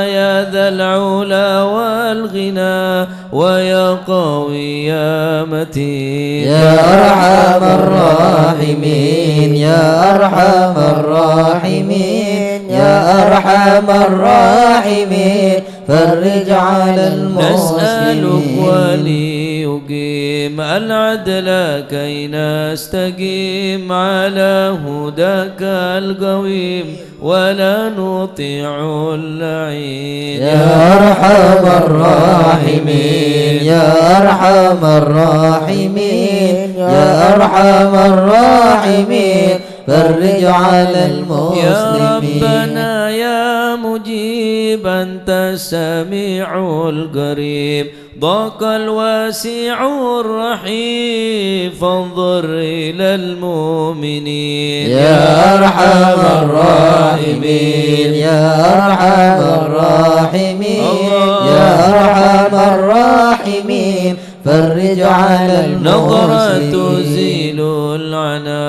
يا ذا العلا والغنى، ويا قوي يا متين. يا أرحم الراحمين، يا أرحم الراحمين، يا أرحم الراحمين، فرج على المسلمين. نسألك وليقيم العدل كي نستقيم على هداك القويم. ولا نطيع اللعين. يا أرحم الراحمين، يا أرحم الراحمين، يا أرحم الراحمين، فرج على المسلمين. يا ربنا يا مجيب، أنت السميع القريب، ضاق الواسع الرحيم، فانظر إلى المؤمنين. يا أرحم الراحمين، يا أرحم الراحمين، الله. يا أرحم الراحمين، فرج على المسلمين. نظرة تزيل العنا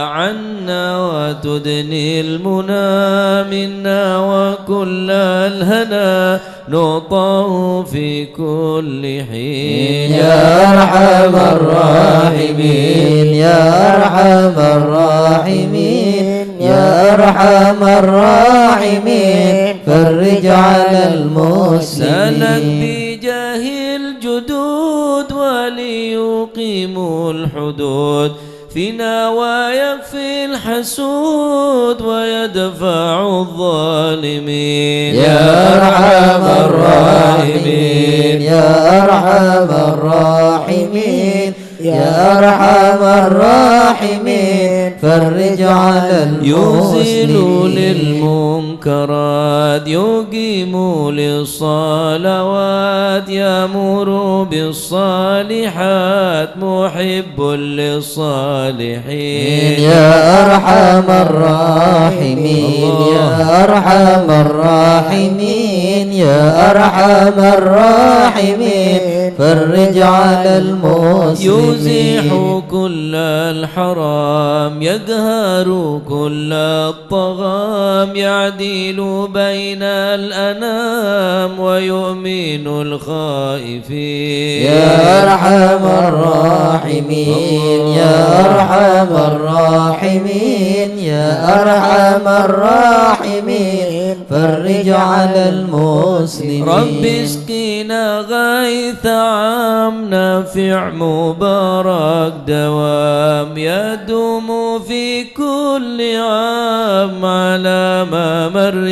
عنا وتدني المنى منا وكل الهنا نعطاه في كل حين. يا أرحم الراحمين، يا أرحم الراحمين، يا أرحم الراحمين، فرج على المسلمين. سلك بجاه الجدود وليقيموا الحدود فينا ويكفي الحسود ويدفع الظالمين. يا أرحم الراحمين، يا أرحم الراحمين، يا أرحم الراحمين، فرج على يزيل المسلمين. للمنكرات، يقيم للصلوات، يأمر بالصالحات، محب للصالحين. يا أرحم الراحمين، الله. يا أرحم الراحمين، يا أرحم الراحمين، فرج على المسلمين. يزيح كل الحرام، يقهر كل الطغام، يعدل بين الأنام ويؤمن الخائفين. يا أرحم الراحمين، يا أرحم الراحمين، يا أرحم الراحمين، فرج على المسلمين. رب اسقنا غيث عام نافع مبارك دوام، يدوم في كل عام على ما مر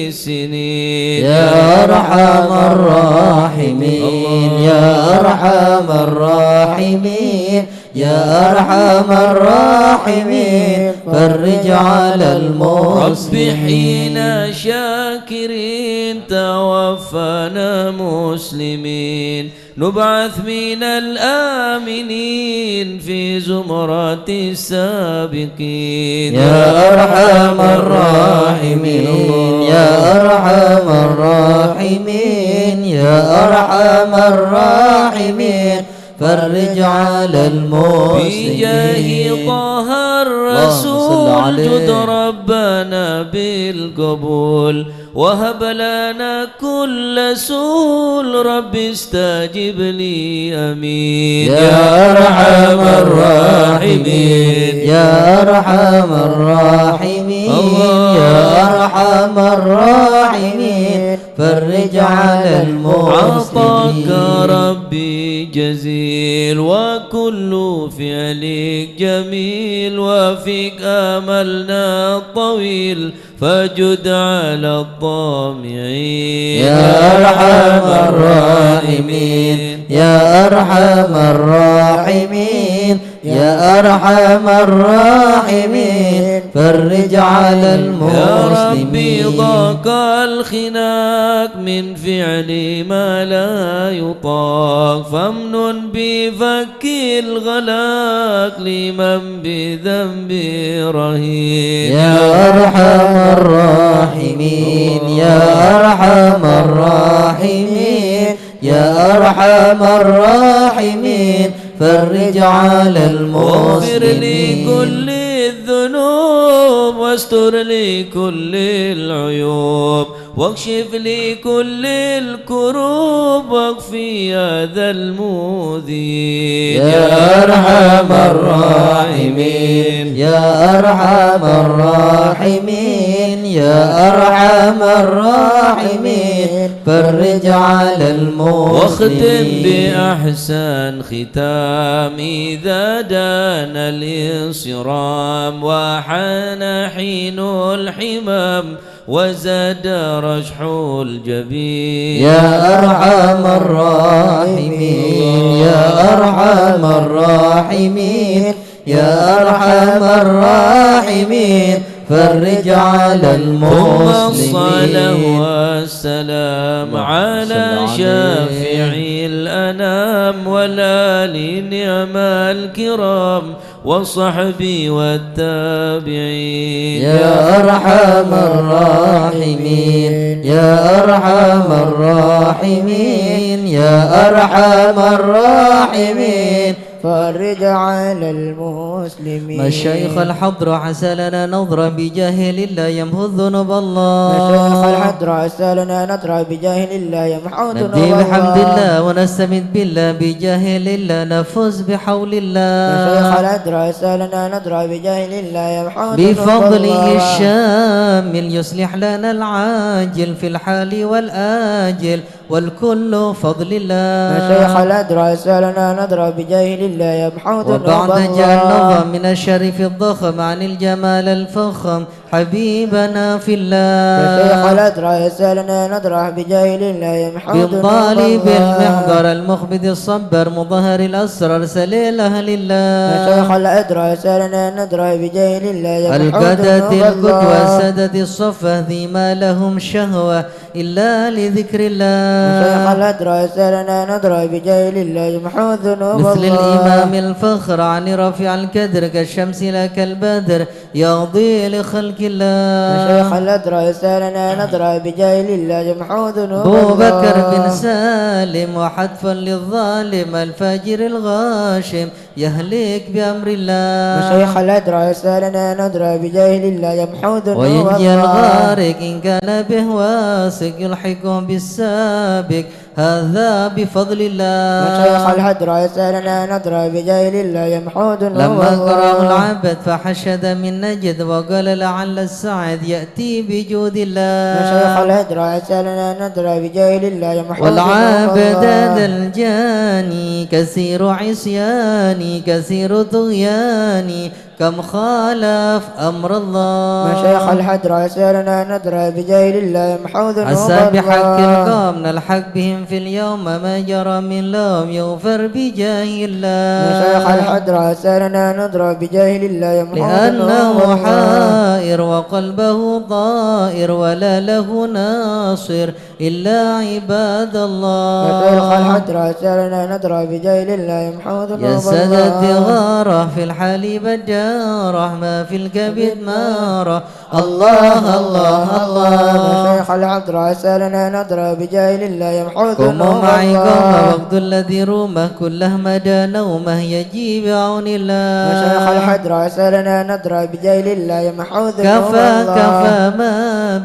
السنين. يا أرحم الراحمين، يا أرحم الراحمين، يا أرحم الراحمين، فرج على المسلمين. رب حينا شاكرين، توفنا مسلمين، نبعث من الآمنين في زمرة السابقين. يا أرحم الراحمين، يا أرحم الراحمين، يا أرحم الراحمين، فرج على المسلمين. بجاه طه الرسول، اللهم صل عليه. جد ربنا بالقبول، وهب لنا كل سول، رب استجب لي، آمين. يا أرحم الراحمين، يا أرحم الراحمين، الله. يا أرحم الراحمين، فرج على المسلمين. عطاك ربي جزيل، وكل فعلك جميل، وفيك أملنا الطويل، فجد على الطامعين. يا أرحم الراحمين، يا أرحم الراحمين، يا أرحم الراحمين، فرج على المسلمين. يا ربي، ضاق الخناق من فعل ما لا يطاق، فامنن بفك الغلاق لمن بذنبه رهين. يا أرحم الراحمين، يا أرحم الراحمين، يا أرحم الراحمين، فرج على المسلمين. واغفر لكل الذنوب واستر لكل العيوب، واكشف لكل الكروب، واكف أذى المؤذين. يا أرحم الراحمين، يا أرحم الراحمين، يا أرحم الراحمين، فرج على المسلمين. واختم بأحسن ختام، إذا دنا الانصرام، وحان حين الحمام، وزاد رشح الجبين. يا أرحم الراحمين، يا أرحم الراحمين، يا أرحم الراحمين، فرج على ثم المسلمين. الصلاة والسلام اللهم على صل عليه. شافع الأنام والآل نعم الكرام وصحبه والتابعين. يا أرحم الراحمين، يا أرحم الراحمين، يا أرحم الراحمين، فرج على المسلمين. مشايخ الحضرة، عسى لنا نظرة بجاه لله يمحو الذنوب الله. مشايخ الحضرة، عسى لنا نظرة بجاه لله يمحو الذنوب الله. ندي بحمد الله ونستمد بالله بجاه لله نفوز بحول الله. مشايخ الحضرة، عسى لنا نظرة بجاه لله يمحو الذنوب الله. بفضله الشامل يصلح لنا العاجل في الحال والآجل والكل فضل الله. مشايخ الحضرة، عسى لنا نظرة بجاه لله يمحو الذنوب الله. وبعد جاء النظم من الشريف الضخم عن الجمال الفخم حبيبنا في الله. مشايخ الحضرة، عسى لنا نظرة بجاه لله يمحو الذنوب الله. بطالب المحضر المخبت الصبر مظهر الأسرار سليل أهل الله. مشايخ الحضرة، عسى لنا نظرة بجاه لله يمحو الذنوب الله. القادة القدوة سادة الصفة ذي ما لهم شهوة إلا لذكر الله. مشايخ الحضرة، عسى لنا نظرة بجاه لله يمحو الذنوب الله. مثل الإمام الفخر عن رفيع القدر كالشمس لا كالبدر يضيء لخلق الله. مشايخ الحضرة يسألنا نظرة بجاه لله يمحو ذنوب أبو بكر الله. بن سالم وحتفا للظالم الفاجر الغاشم يهلك بأمر الله. مشايخ الحضرة يسألنا نظرة بجاه لله يمحو ذنوب وينجي الله. الغارق إن كان به واثق يلحقه بالسابق هذا بفضل الله. مشايخ الحضرة يسألنا نظرة بجاه لله يمحو ذنوب لما الله. قرأه العبد فحشد من نجد وقال لعل السعد يأتي بجود الله. مشايخ الحضرة يسألنا نظرة بجاه لله يمحو ذنوب والعبد الله. ذا الجاني كثير عصياني كثير طغياني كم خالف أمر الله. مشايخ الحضرة يسألنا نظرة بجاه لله يمحو ذنوب عسى بحق الله. القوم نلحق بهم في اليوم ما جرى من لهم يغفر بجاه الله. مشايخ الحضرة يسألنا نظرة بجاه لله يمحو ذنوب لأنه الله. حائر وقلبه طائر ولا له ناصر إلا عباد الله. مشايخ الحضرة يسألنا نظرة بجاه لله يمحو ذنوب الله. يا سادتي غارة في الحال بدارة ما في الكبد مارة. الله، الله، الله. مشايخ الحضرة يسألنا نظرة بجاه لله يمحو ذنوب الله. قوموا معي قوم وقت الذي رومه كله مدى نومه يجي بعون الله. مشايخ الحضرة يسألنا نظرة بجاه لله يمحو ذنوب كفى، الله. كفى ما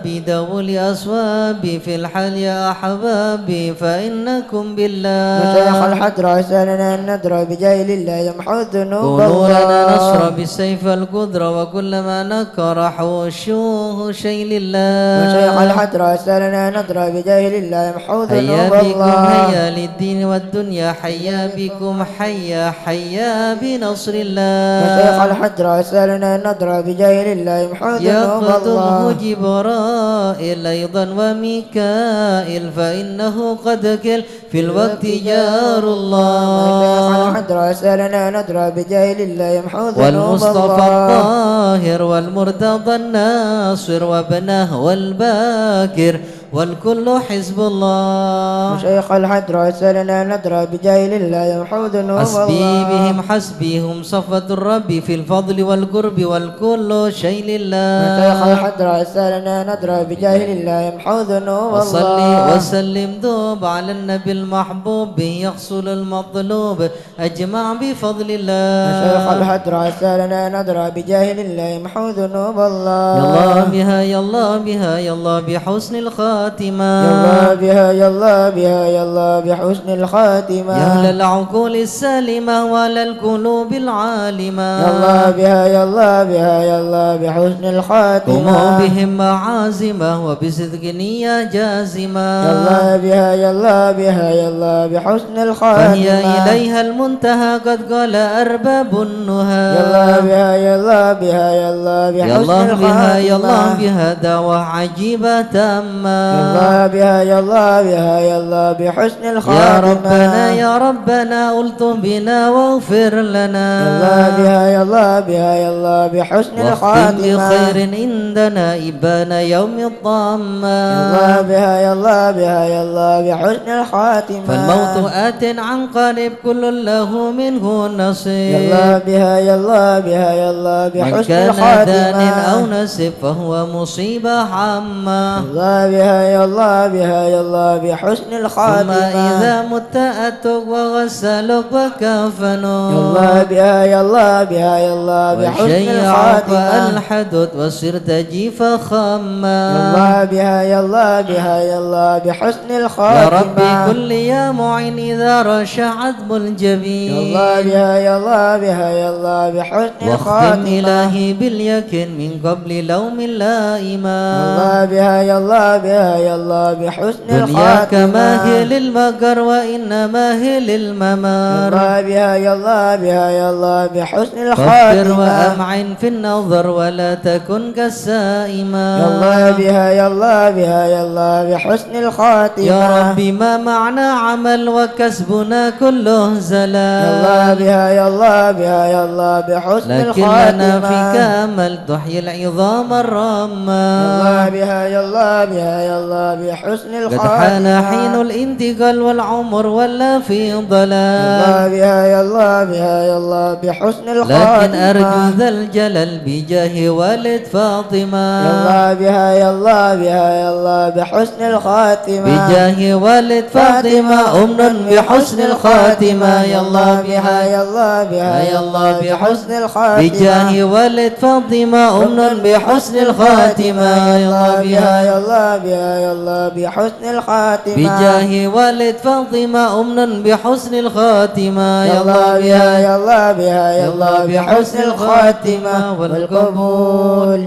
بدول أصوابي في الحال يا أحبابي فإنكم بالله. مشايخ الحضرة يسألنا نظرة بجاه لله يمحو ذنوب كونوا لنا الله. نصرا بالسيف والقدرة وكلما نكر حوشوه شيء لله. مشايخ الحضرة يسألنا نظرة بجاه لله يمحو ذنوب الله. هيا بكم هيا للدين والدنيا حيا بكم حيا حيا بنصر الله. مشايخ الحضرة يسألنا نظرة بجاه لله يمحو ذنوب الله. يقدمه جبرائيل أيضا وميكائيل فإنه قد كل في الوقت جار الله. مشايخ الحضرة يسألنا نظرة بجاه لله يمحو ذنوب والمصطفى الله. الطاهر والمرتضى الناصر وابنه والباكر والكل حزب الله. مشايخ الحضرة يسألنا نظرة بجاه لله يمحو ذنوب حسبي الله. بهم حسبي هم صفوة الرب في الفضل والقرب والكل شيء لله. مشايخ الحضرة يسألنا نظرة بجاه لله يمحو ذنوب وصلي الله. وسلم دوب على النبي المحبوب به يحصل المطلوب أجمع بفضل الله. مشايخ الحضرة يسألنا نظرة بجاه لله يمحو ذنوب الله. يا الله بها، يا الله بها، يا الله بحسن الخاتمة. يا الله بها، يا الله بها، يا الله بحسن الخاتمة. يا أهل العقول السالمة وعلى القلوب العالمة. يا الله بها، يا الله بها، يا الله بحسن الخاتمة. قوموا بهم معازمة وبصدق نية جازمة. يا الله بها، يا الله بها، يا الله بحسن الخاتمة. فهي إليها المنتهى قد قال أرباب النهى. يا الله بها، يا الله بها، يا الله بحسن الخاتمة. يا الله بها، يا الله بها دعوة عجيبة تامة. يا الله بها، يا الله بها، يا الله بحسن الخاتمة. يا ربنا، يا ربنا ألطف بنا واغفر لنا. يا الله بها، يا الله بها، يا الله بحسن الخاتمة. واختم بخير عندنا إبان يوم الطامة. يا الله بها، يا الله بها، يا الله بحسن الخاتمة. فالموت آت عن قريب كل له منه نصيب. يا الله بها، يا الله بها، يا الله بحسن الخاتمة. من كان دان أو نصيب فهو مصيبة عامة. يا الله بها، يا الله بها، يا الله بحسن الخاتمة. ثم إذا مت أتوك وغسلوك وكفنوك. يا الله بها، يا الله بها، يا الله بحسن الخاتمة. وشيعوك وألحدوك وصرت جيفا خاما. يا الله بها، يا الله بها، يا الله بحسن الخاتمة. يا ربي كن لي يا معين إذا رشح عظم الجبين. يا الله بها، يا الله بها، يا الله بحسن الخاتمة. واختم إلهي باليقين من قبل لوم اللائمة. يا الله بها، يا الله بها، يا الله بحسن الخاتمة. دنياك ما هي للمقر وإنما هي للممر. يا الله بها، يا الله بها، يا الله بحسن الخاتمة. فاصبر وأمعن في النظر ولا تكن كالسائمة. يا الله بها، يا الله بها، يا الله بحسن الخاتمة. يا ربي ما معنا عمل وكسبنا كله زلل. يا الله بها، يا الله بها، يا الله بحسن الخاتمة. لكن لنا فيك أمل تحيي العظام الرمة. يا الله بها، يا الله بها، يا الله بحسن قد حان الخاتمة. حين الانتقال والعمر ولى في ضلال. يا الله بها، يا الله بها، يا الله بحسن لكن أرجو الخاتمة. ذا الجلال بجاه والد فاطمة. يا الله بها، يا الله بها، يا الله بحسن الخاتمة. بجاه والد فاطمة أمن بحسن الخاتمة. يا الله بها، يا الله بها، يا الله بحسن الخاتمة. بجاه والد فاطمة أمن بحسن الخاتمة. يا الله بها، يا الله بها، يا الله بحسن الخاتمة. بجاه والد فاطمة أمن بحسن الخاتمة. يا الله بها، يا الله بها، يا الله بحسن الخاتمة والقبول.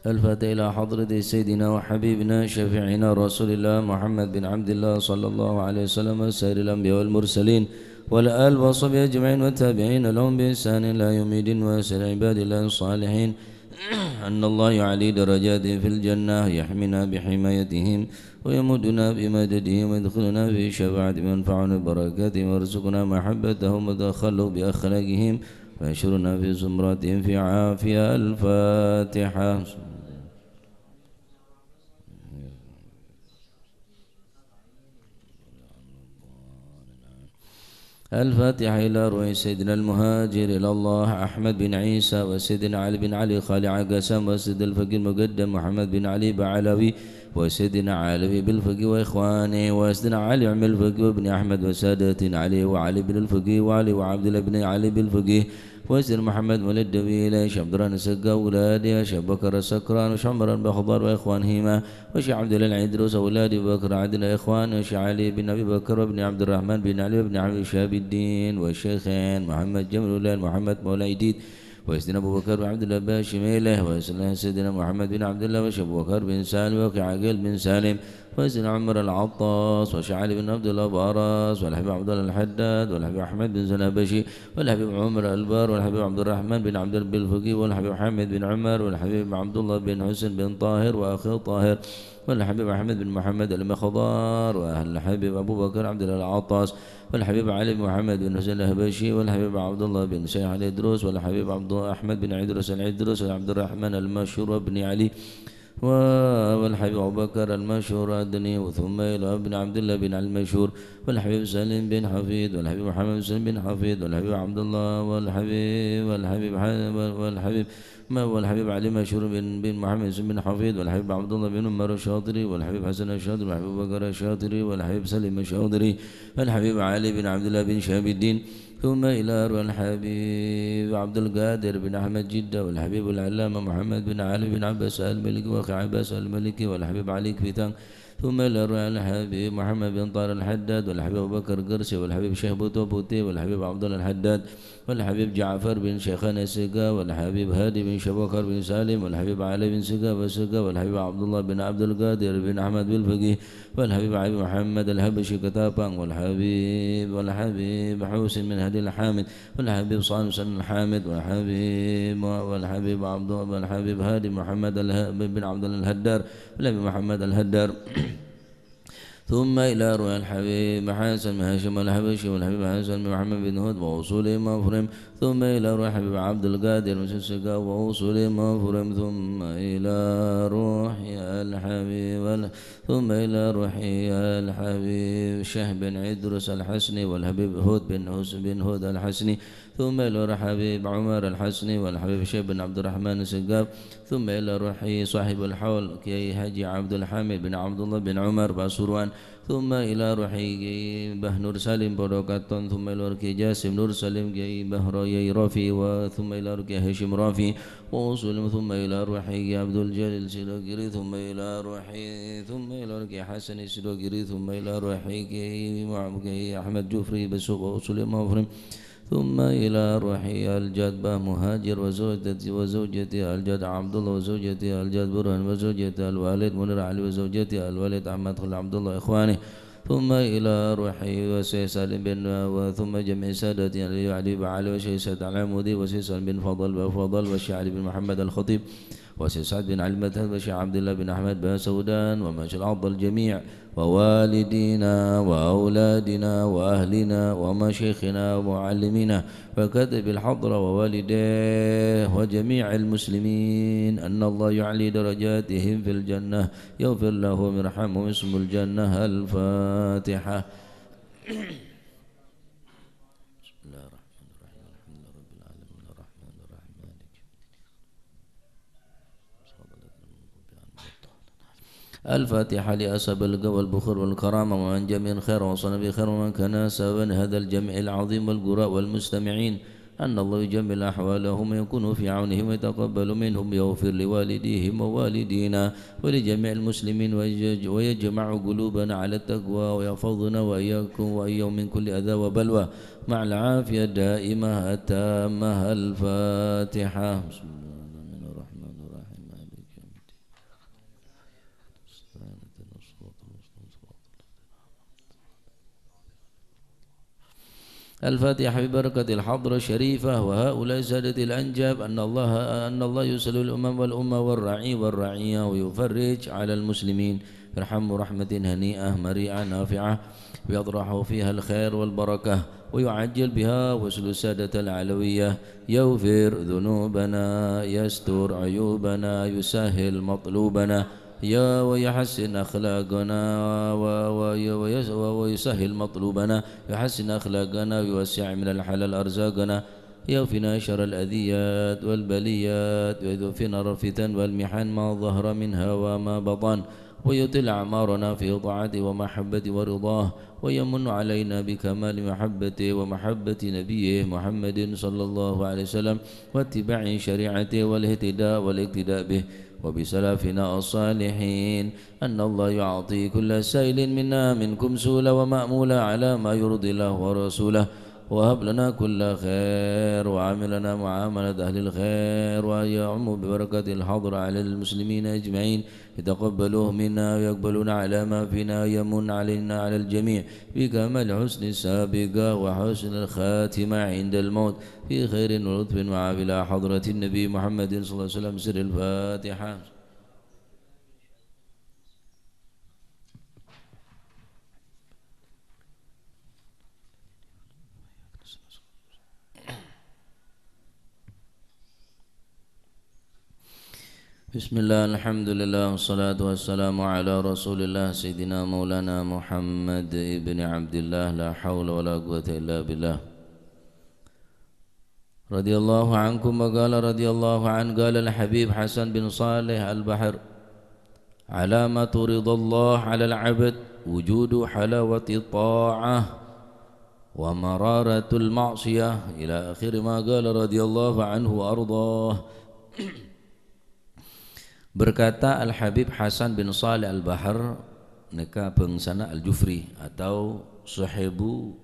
الفاتحة إلى حضرة سيدنا وحبيبنا شفيعنا رسول الله محمد بن عبد الله صلى الله عليه وسلم، سيد الأنبياء والمرسلين، وعلى آله وصحبه أجمعين والتابعين لهم بإحسان إلى يوم الدين، وسائر عباد الله الصالحين. أن الله يعلي درجاتهم في الجنة، يحمينا بحمايتهم، ويمدنا بمددهم، ويدخلنا في شفاعتهم، وينفعنا ببركاتهم، ويرزقنا محبتهم، ويتخلق بأخلاقهم، ويحشرنا في زمرتهم في عافية. الفاتحة. الفاتحة إلى روح سيدنا المهاجر إلى الله أحمد بن عيسى وسيدنا علي بن علي خالع قسم وسيد الفقيه المقدم محمد بن علي بعلوي وسيدنا علوي بالفقيه وإخوانه وسيدنا علي عم الفقيه وابن أحمد وساداتنا علي وعلي بن الفقيه وعلي وعبد الله بن علي بالفقيه وسيدنا محمد ولد دويلة شيخ عبد الرحمن السقا وأولاده شيخ بكر السكران وشيخ عمر البخضر وإخوانهما وشيخ عبد الله العدروس وأولاد أبي بكر عدن إخوان وشيخ علي بن أبي بكر وابن عبد الرحمن بن علي وابن عبد شهاب الدين والشيخين محمد جمل الله محمد مولى عيديد وسيدنا أبو بكر بن عبد الله باشميله وسيدنا محمد بن عبد الله وشيخ أبو بكر بن سالم وشيخ عقيل بن سالم وسيدنا عمر العطاس وشيخ علي بن عبد الله بارس والحبيب عبد الله الحداد والحبيب أحمد بن سنابشي والحبيب عمر البار والحبيب عبد الرحمن بن عبد الرب الفقي والحبيب حامد بن عمر والحبيب عبد الله بن حسين بن طاهر وأخي طاهر والحبيب أحمد بن محمد المخضار والحبيب أبو بكر عبد الله العطاس والحبيب علي بن محمد بن حسين الأهبشي والحبيب عبد الله بن شيخ علي إدروس والحبيب عبد الله أحمد بن إدروس الإدروس وعبد الرحمن المشهور بن علي و-، والحبيب أبو بكر المشهور أدني، ثم إلى ابن عبد الله بن علي المشهور، والحبيب سليم بن حفيظ، والحبيب محمد سليم بن حفيظ، والحبيب عبد الله، والحبيب، والحبيب ح-، والحبيب، ما، والحبيب علي مشهور بن، بن محمد سليم بن حفيظ، والحبيب عبد الله بن عمر الشاطري، والحبيب حسن الشاطري، والحبيب أبو بكر الشاطري، والحبيب سليم الشاطري، والحبيب علي بن عبد الله بن شهاب الدين، ثم إلى أرواح الحبيب عبد القادر بن أحمد جدة، والحبيب العلامة محمد بن علي بن عباس المالكي، وأخي عباس المالكي، والحبيب علي كفيتان، ثم إلى أرواح الحبيب محمد بن طاهر الحداد، والحبيب أبو بكر قرسي، والحبيب شيخ بوتو بوتي، والحبيب عبد الله الحداد، والحبيب جعفر بن شيخان السقا، والحبيب هادي بن شبوكر بن سالم، والحبيب علي بن سقا وسقا، والحبيب عبد الله بن عبد القادر بن أحمد بالفقيه، والحبيب علي محمد الحبشي كتابان، والحبيب، والحبيب حسين بن هادي الحامد، والحبيب صالح بن الحامد، والحبيب، والحبيب عبد، والحبيب هادي محمد الهادي بن عبد الله الهدار، والحبيب محمد الهدار. ثم إلى روح الحبيب حسن بن هاشم الحبشي، والحبيب حسن بن محمد بن هود وأصولهم وفروعهم، ثم إلى روح الحبيب عبد القادر بن سكسكة وأصولهم وفروعهم، ثم إلى روح الحبيب ال-، ثم إلى روح الحبيب شيخ بن إدريس الحسني، والحبيب هود بن حس-، بن هود الحسني، ثم إلى روح الحبيب عمر الحسني، والحبيب شيخ بن عبد الرحمن السقاف، ثم إلى روح صاحب الحول كياي حاجي عبد الحميد بن عبد الله بن عمر باسوروان، ثم إلى روح كياي باه نور سليم بودو كاتون، ثم إلى روح كياي جاسم نور سليم كياي باه روياي روفي، و-، ثم إلى روح كياي هاشم روفي وأصولهم، ثم إلى روح كياي عبد الجليل سيدوغيري، ثم إلى روح، ثم إلى روح كياي حسن سيدوغيري، ثم إلى روح كياي مع-، كياي أحمد جفري بسوق وأصولهم وفروعهم، ثم إلى روح الجد باه مهاجر وزوجتي، وزوجتي الجد عبد الله، وزوجتي الجد برهان، وزوجتي الوالد منير علي، وزوجتي الوالد أحمد خليل عبد الله، إخواني. ثم إلى روح وسيد سالم بن، و-، ثم جميع سادتي علي وعلي وعلي وشيخ سيد العمودي وشيخ سالم بن فضل وفضل وشيخ علي بن محمد الخطيب وشيخ سعد بن علي المدهد وشيخ عبد الله بن أحمد بن سودان ومن شاء العبد الجميع. ووالدينا وأولادنا وأهلنا ومشايخنا ومعلمينا وكاتب الحضرة ووالديه وجميع المسلمين، أن الله يعلي درجاتهم في الجنة، يغفر لهم ويرحمهم ويسكنهم الجنة. الفاتحة. بسم الله الرحمن الرحيم. الحمد لله رب العالمين. الرحمن الرحيم. مالك يوم الدين. الفاتحة لأصحاب الغنى والبخل والكرامة ومن جميع الخير وصلنا بخير ومن كان سببا هذا الجمع العظيم والقراء والمستمعين، أن الله يجمل أحوالهم ويكون في عونهم ويتقبل منهم ويغفر لوالديهم ووالدينا ولجميع المسلمين ويج-، ويجمع قلوبنا على التقوى ويحفظنا وإياكم وإياهم من كل أذى وبلوى مع العافية الدائمة التامة. الفاتحة. بسم الله الرحمن الرحيم. مالك يوم الدين. الفاتحة ببركة الحضرة الشريفة وهؤلاء السادة الأنجاب، أن الله، أن الله يصلح الأمم والأمة والرعي والرعية ويفرج على المسلمين، يرحم رحمة هنيئة مريئة نافعة، ويطرح فيها الخير والبركة، ويعجل بها وصول السادة العلوية، يغفر ذنوبنا، يستر عيوبنا، يسهل مطلوبنا، يا ويحسن أخلاقنا، و-، و-، ويس-، و-، ويسهل مطلوبنا، يحسن أخلاقنا، ويوسع من الحلال أرزاقنا، يكفينا شر الأذيات والبليات، ويكفينا الفتن والمحن ما ظهر منها وما بطن، ويطيل أعمارنا في طاعته ومحبته ورضاه، ويمن علينا بكمال محبته ومحبة نبيه محمد صلى الله عليه وسلم، واتباع شريعته والاهتداء والاقتداء به، وبسلفنا الصالحين، أن الله يعطي كل سائل منا منكم سؤلا ومأمولا على ما يرضي الله ورسوله، وهب لنا كل خير، وعاملنا معاملة أهل الخير، ويعم ببركة الحضرة على المسلمين أجمعين، يتقبلوه منا ويقبلون على ما فينا، ويمن علينا على الجميع بكمال حسن السابقة وحسن الخاتمة عند الموت في خير ولطف وعافية إلى حضرة النبي محمد صلى الله عليه وسلم. سر الفاتحة. بسم الله، الحمد لله، والصلاة والسلام على رسول الله سيدنا مولانا محمد ابن عبد الله، لا حول ولا قوة إلا بالله. رضي الله عنكم وقال رضي الله عنه، قال الحبيب حسن بن صالح البحر: علامة رضا الله على العبد وجود حلاوة الطاعة ومرارة المعصية، إلى آخر ما قال رضي الله عنه وأرضاه. Berkata Al-Habib Hasan bin Saleh Al-Bahar, nèka bhângsana Al-Jufri atau sahibu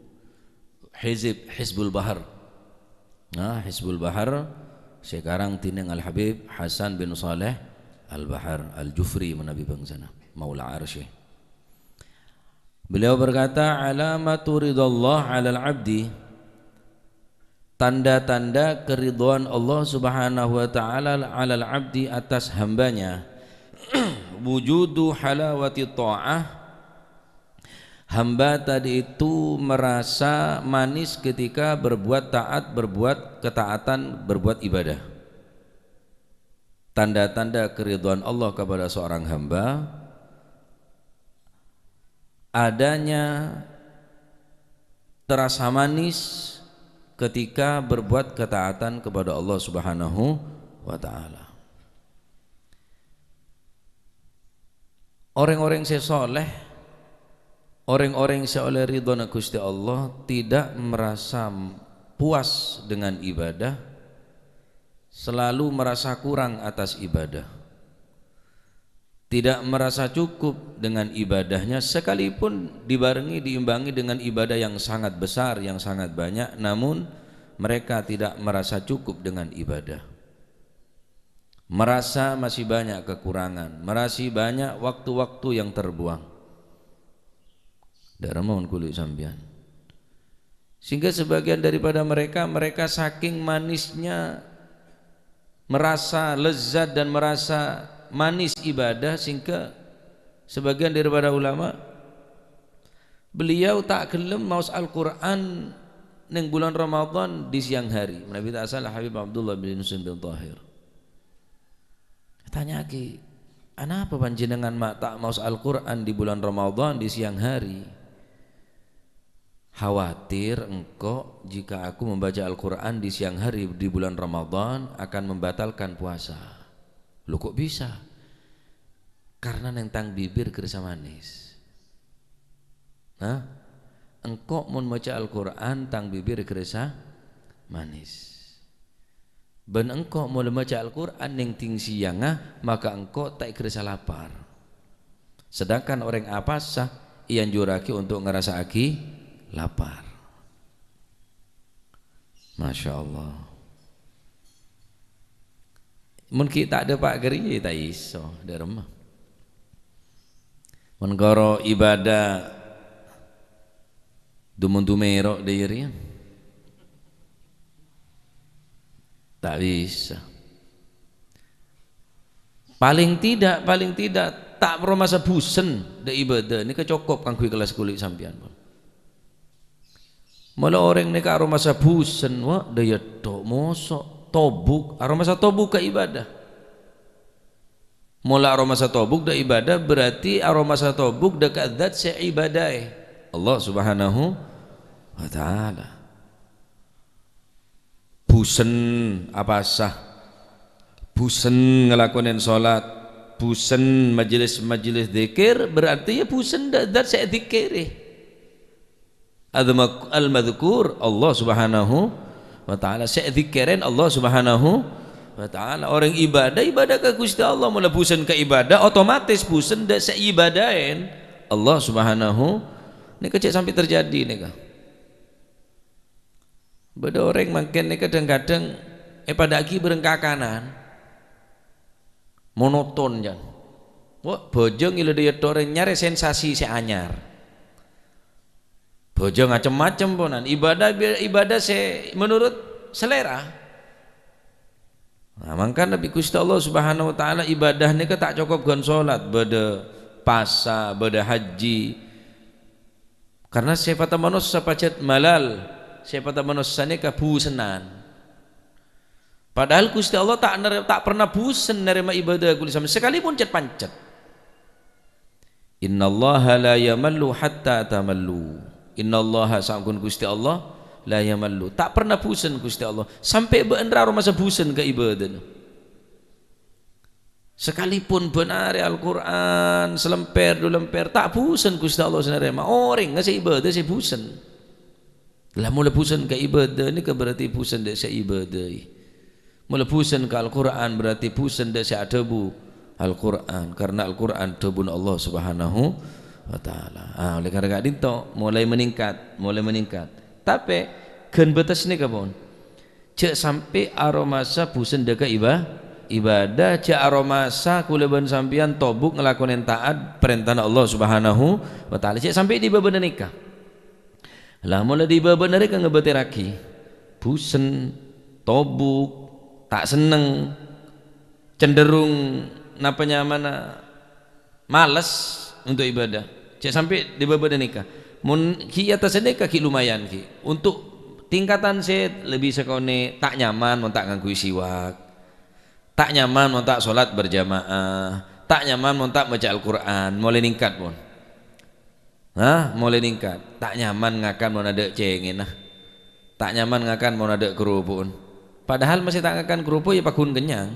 Hizib, Hizbul Bahar. Nah, Hizbul Bahar sè èkarang dèning Al-Habib Hasan bin Saleh Al-Bahar Al-Jufri manabi bhângsana, Maula Arsy. Beliau berkata, "Alamatu ridallah 'alal 'abdi," tanda-tanda keridhaan Allah Subhanahu wa Ta'ala 'alal 'abdi, atas hambanya, "wujudu halawati tha'ah," hamba tadi itu merasa manis ketika berbuat taat, berbuat ketaatan, berbuat ibadah. Tanda-tanda keridhaan Allah kepada seorang hamba, adanya terasa manis ketika berbuat ketaatan kepada Allah Subhanahu wa Ta'ala. Orèng-orèng sè soleh, orèng-orèng sè ollè ridhona Ghustè Allah tidak merasa puas dengan ibadah, selalu merasa kurang atas ibadah. Tidak merasa cukup dengan ibadahnya, sekalipun dibarengi, diimbangi dengan ibadah yang sangat besar, yang sangat banyak, namun mereka tidak merasa cukup dengan ibadah. Merasa masih banyak kekurangan, masih banyak waktu-waktu yang terbuang. Dâ' remma mon kulâ sampèyan. Sehingga sebagian daripada mereka, mereka saking manisnya merasa lezat dan merasa manis ibadah, sehingga sebagian daripada ulama Beliau ta' ghellem maos Al-Qur'an neng bulan Ramadan di siang hari. Manabi ta' sala Habib Abdullah bin Husain bin Tahir. Tanya'aghi, "Anapa panjennengngan ma' ta' maos Al-Qur'an di bulan Ramadan di siang hari?" "Khawatir engko' jika aku membaca Al-Qur'an di siang hari di bulan Ramadan akan membatalkan puasa." "Loh, kok bisa?" "Karena neng tang bibir kersa manis." Hah? "Engko' mon maca Al-Qur'an, tang bibir kersa manis. Ban engko' mon maca Al-Qur'an neng ding siyangnga, maka engko' ta' kersa lapar. Sedangkan orèng apasa èanjurraghi untuk ngrasa'aghi lapar." Masya Allah. Mon ghi' ta' dâpa' ghâriyâ, ta' iso, dâ' remma. Mon karo ibadah dumun-dumero' dâ' iyâ rèya. Ta' bisa. Paling tidak, paling tidak, ta' aromasa busen dâ' ibadah. Nèka cokop kaangghuy kellas kulâ sampèyan, pon. Mala orèng nèka aromasa busen, wa, dâ' iyâ tho', moso', tobuk, aromasa tobuk ka ibadah. Mala aromasa tobuk dâ' ibadah, berarti aromasa tobuk dâ' ka zat sè ibadahè Allah Subhanahu wa Ta'ala. Busen apasa, busen ngalakonèn sholat, busen majelis-majelis dzikir, berarti ya busen dâ-, dzat sè èdzikkèrè. Al-mak-, al-madzkur Allah Subhanahu wa Ta'ala. Sè èdzikkèrèn Allah Subhanahu wa Ta'ala. Orèng ibadah, ibadah ka Ghustè Allah. Mula busen ka ibadah, otomatis busen dâ-, sè ièbadahèn Allah Subhanahu. Nèka cè' sampè' terjadi nèka. Bâdâ orèng mangkèn nèka dhâng-kadhâng èpadâ'aghi bhâreng kakanan. Monoton, jân. Wa, bhâjâng ila dâ' iyâ tho' rè nyarè sensasi sè anyar. Bhâjâng macem-macem ponan. Ibadah, ibadah sè menurut selera. Nah, mangkana bi' Ghustè Allah Subhanahu wa Ta'ala ibadah nèka ta' cokop ghân sholat, bâdâ pasa, bâdâ haji. Karna sèfatta manossa pajhât malal, sèfatta manossa nèka busennan. Padahal Ghustè Allah ta' ner-, ta' perna busen narèma ibadah kulâ sampèyan, sakalèpon cèt-pancèt. "Innallaha la yamallu hatta tamallu." Innallaha, saongghuna Ghustè Allah, la yamallu. Ta' perna busen Ghustè Allah. Sampè' bâ'na ra aromasa busen ka ibadana. Sakalèpon bân arè Al-Qur'an, salèmpèr, du lèmpèr, ta' busen Ghustè Allah sè narèma. Orèngnga sè ibadah sè busen. Lah, mula busen ka ibadah nèka berarti busen dâ' sè ibadah. Mula busen ka Al-Qur'an berarti busen dâ' sè adhâbu Al-Qur'an, karna Al-Qur'an dhâbuna Allah Subhanahu wa Ta'ala. Ah, oleh karena ka'dinto mulai meningkat, mulai meningkat. Tapè, ghân bâtes nèka pon. Jhâ' sampè' aromasa busen dâ' ka iba-, ibadah, jhâ' aromasa kulâ bân sampèyan tobuk ngalakonè ta'at parèntana Allah Subhanahu wa Ta'ala. Jhâ' sampè' è bâbâna nèka. Lah, mula è bâbâna rèka ngabâtèrraghi busen, tobuk, ta' senneng, cenderung napa nyamana males untuk ibadah. Jhâ' sampè' è bâbâna nèka. Mon ghi' è attas nèka ghi' lumayan ghi'. Untuk tingkatan sè lebbi sakonè' ta' nyaman mon ta' ngangghuy siwak. Ta' nyaman mon ta' sholat berjamaah. Ta' nyaman mon ta' maca Al-Qur'an. Mulai ningkat pon. Hah? Mulai ningkat. Ta' nyaman ngakan mon adâ' cèngèna. Ta' nyaman ngakan mon adâ' kerupuk. Padahal masih ta' ngakan kerupuk ya paggun kennyang.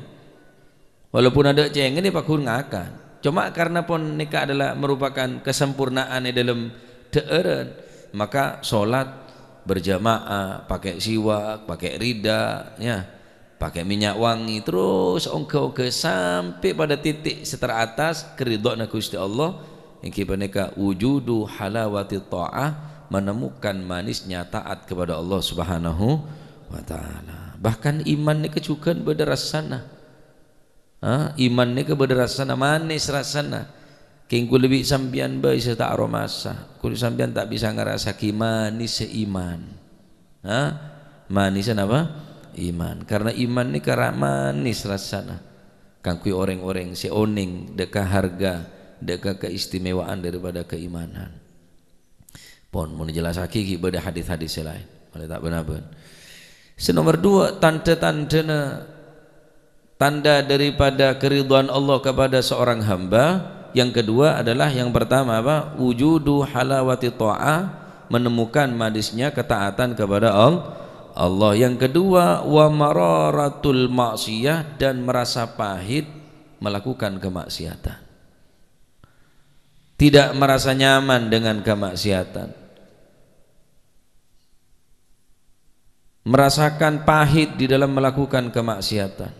Walaupun adâ' cèngèn ya paggun ngakan. Cuma karena pon nèka adalah merupakan kesempurnaan è dâlem dhâ'ârân, maka sholat berjamaah, pakai siwak, pakai rida, ya. Pakai minyak wangi, terus ongghâ-ongghâ sampè' pada titik sè teratas, keridhoanna Ghustè Allah, èngghi panèka wujudu halawati tha'ah, menemukan manisnya taat kepada Allah Subhanahu wa Ta'ala. Bahkan iman nèka jhughân bâdâ rassana. Ha, iman nèka bâdâ rassana, manis rassana. Kèng kulâ bi' sampèyan bhâi sè ta' aromasa. Kulâ sampèyan ta' bisa ngarassa'aghi manis sè iman. Ha? Manissa napa? Iman. Karena iman nèka ra-, manis rassana kaangghuy orèng-orèng sè onèng dâ' ka harga, dâ' ka keistimewaan daripada keimanan. Pon, mon èjellassaghi ghi' bâdâ hadis-hadis sè laèn. Malè ta' bân-abân. Sè nomer dua, tandhâ-tandhâna, tanda daripada keridhaan Allah kepada seorang hamba. Yang kedua adalah, yang pertama apa? Wujudu halawati tha'ah, menemukan manisnya ketaatan kepada Al-, Allah. Yang kedua, wa mararatul maksiyah, dan merasa pahit melakukan kemaksiatan. Tidak merasa nyaman dengan kemaksiatan. Merasakan pahit di dalam melakukan kemaksiatan.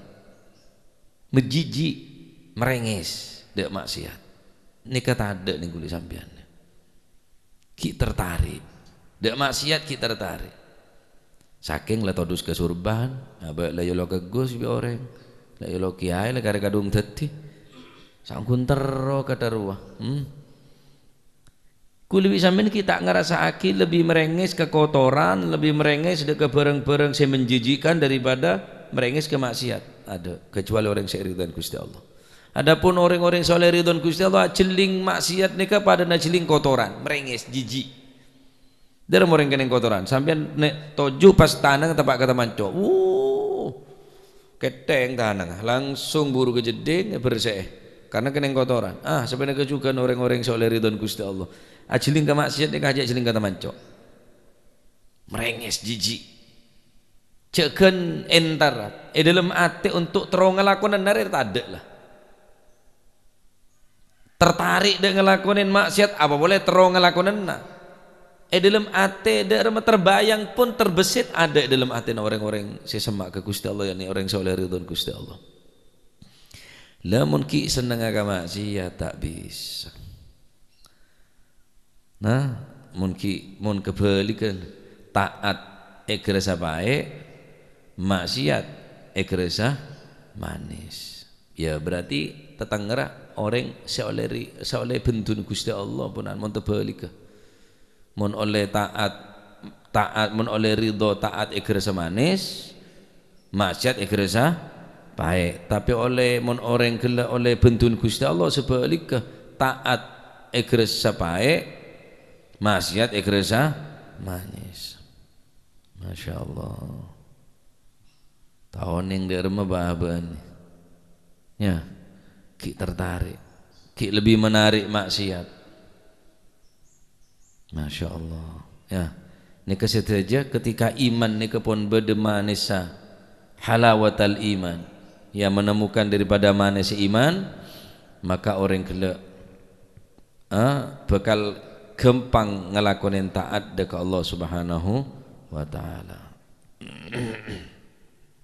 Mejiji', merengngès, dâ' maksiat. Nèka tadâ' nèng kulâ sampèyan. Ghi' tertarik. Dâ' maksiat ghi' tertarik. Sakèng la todus kasorban, abâ' la èolok ka ghus bi' orèng. La èolok kèyaè la karè kadhung dhâddhi. Saongghun terro katerrowa. Hmm. Kulâ bi' sampèyan ghi' ta' ngarassa'aghi lebbi merengngès ka kotoran, lebbi merengngès dâ' ka bhârâng-bhârâng sè menjijikkan daripada merengngès ka maksiat. Adâ', kecuali orèng sè èridhâi Ghustè Allah. Adapun orèng-orèng sè ollè ridhâna Ghustè Allah, ajhelling maksiat nèka padâna ajhelling kotoran, merengngès, jiji'. Dârâmma orèng kennèng kotoran, sampèyan nè-, toju' pas tanang teppa' ka taman co'. Wuh, kèthèng tanangnga, langsung buru ka jeddhing, èberse'è. Karna kennèng kotoran. Ah, sapanèka jhughân orèng-orèng sè ollè ridhâna Ghustè Allah. Ajhelling ka maksiat nèka ajâ' ajhelling ka taman co'. Merengngès, jiji'. Jâgân entar, è dâlem atè onto' terro ngalakonana rè tadâ' la. Tertarik dâ' ngalakonè maksiat, apa polè terro ngalakonana. È dâlem atè dâ' remma terbayang pon terbesset adâ' è dâlem atèna orèng-orèng sè semma' ka Ghustè Allah, yakni orèng sè ollè ridhâna Ghustè Allah. Lamon ghi' sennengnga ka maksiat, ta' bisa. Nah, mon ghi-, mon kabhâlighân, ta'at èghârâsa paè', maksiat èghârâsa manès. Ya, berarti tatangngèrra orèng sè ollè ri-, sè ollè bhenduna Ghustè Allah, ponapa mon tabhâligghâ. Mon ollè ta'at, ta'at, mon ollè ridho, ta'at èghârâsa manès, maksiat èghârâsa paè'. Tapè ollè, mon orèng ghellâ' ollè bhenduna Ghustè Allah, sabhâligghâ, ta'at èghârâsa paè', maksiat èghârâsa manès. Masya Allah. Ta' onèng dâ' remma bâ-abâ'na. Ya, ghi' tertarik. Ghi' lebbi menarik maksiat. Masya Allah. Ya. Nèka sadhâjâ ketika iman nèka pon bâdâ manessa halawatal iman. Ya, menemukan daripada manes iman, maka orèng ghellâ', eh, bhâkal ghâmpang ngalakonè ta'at dâ' ka Allah Subhanahu wa Ta'ala.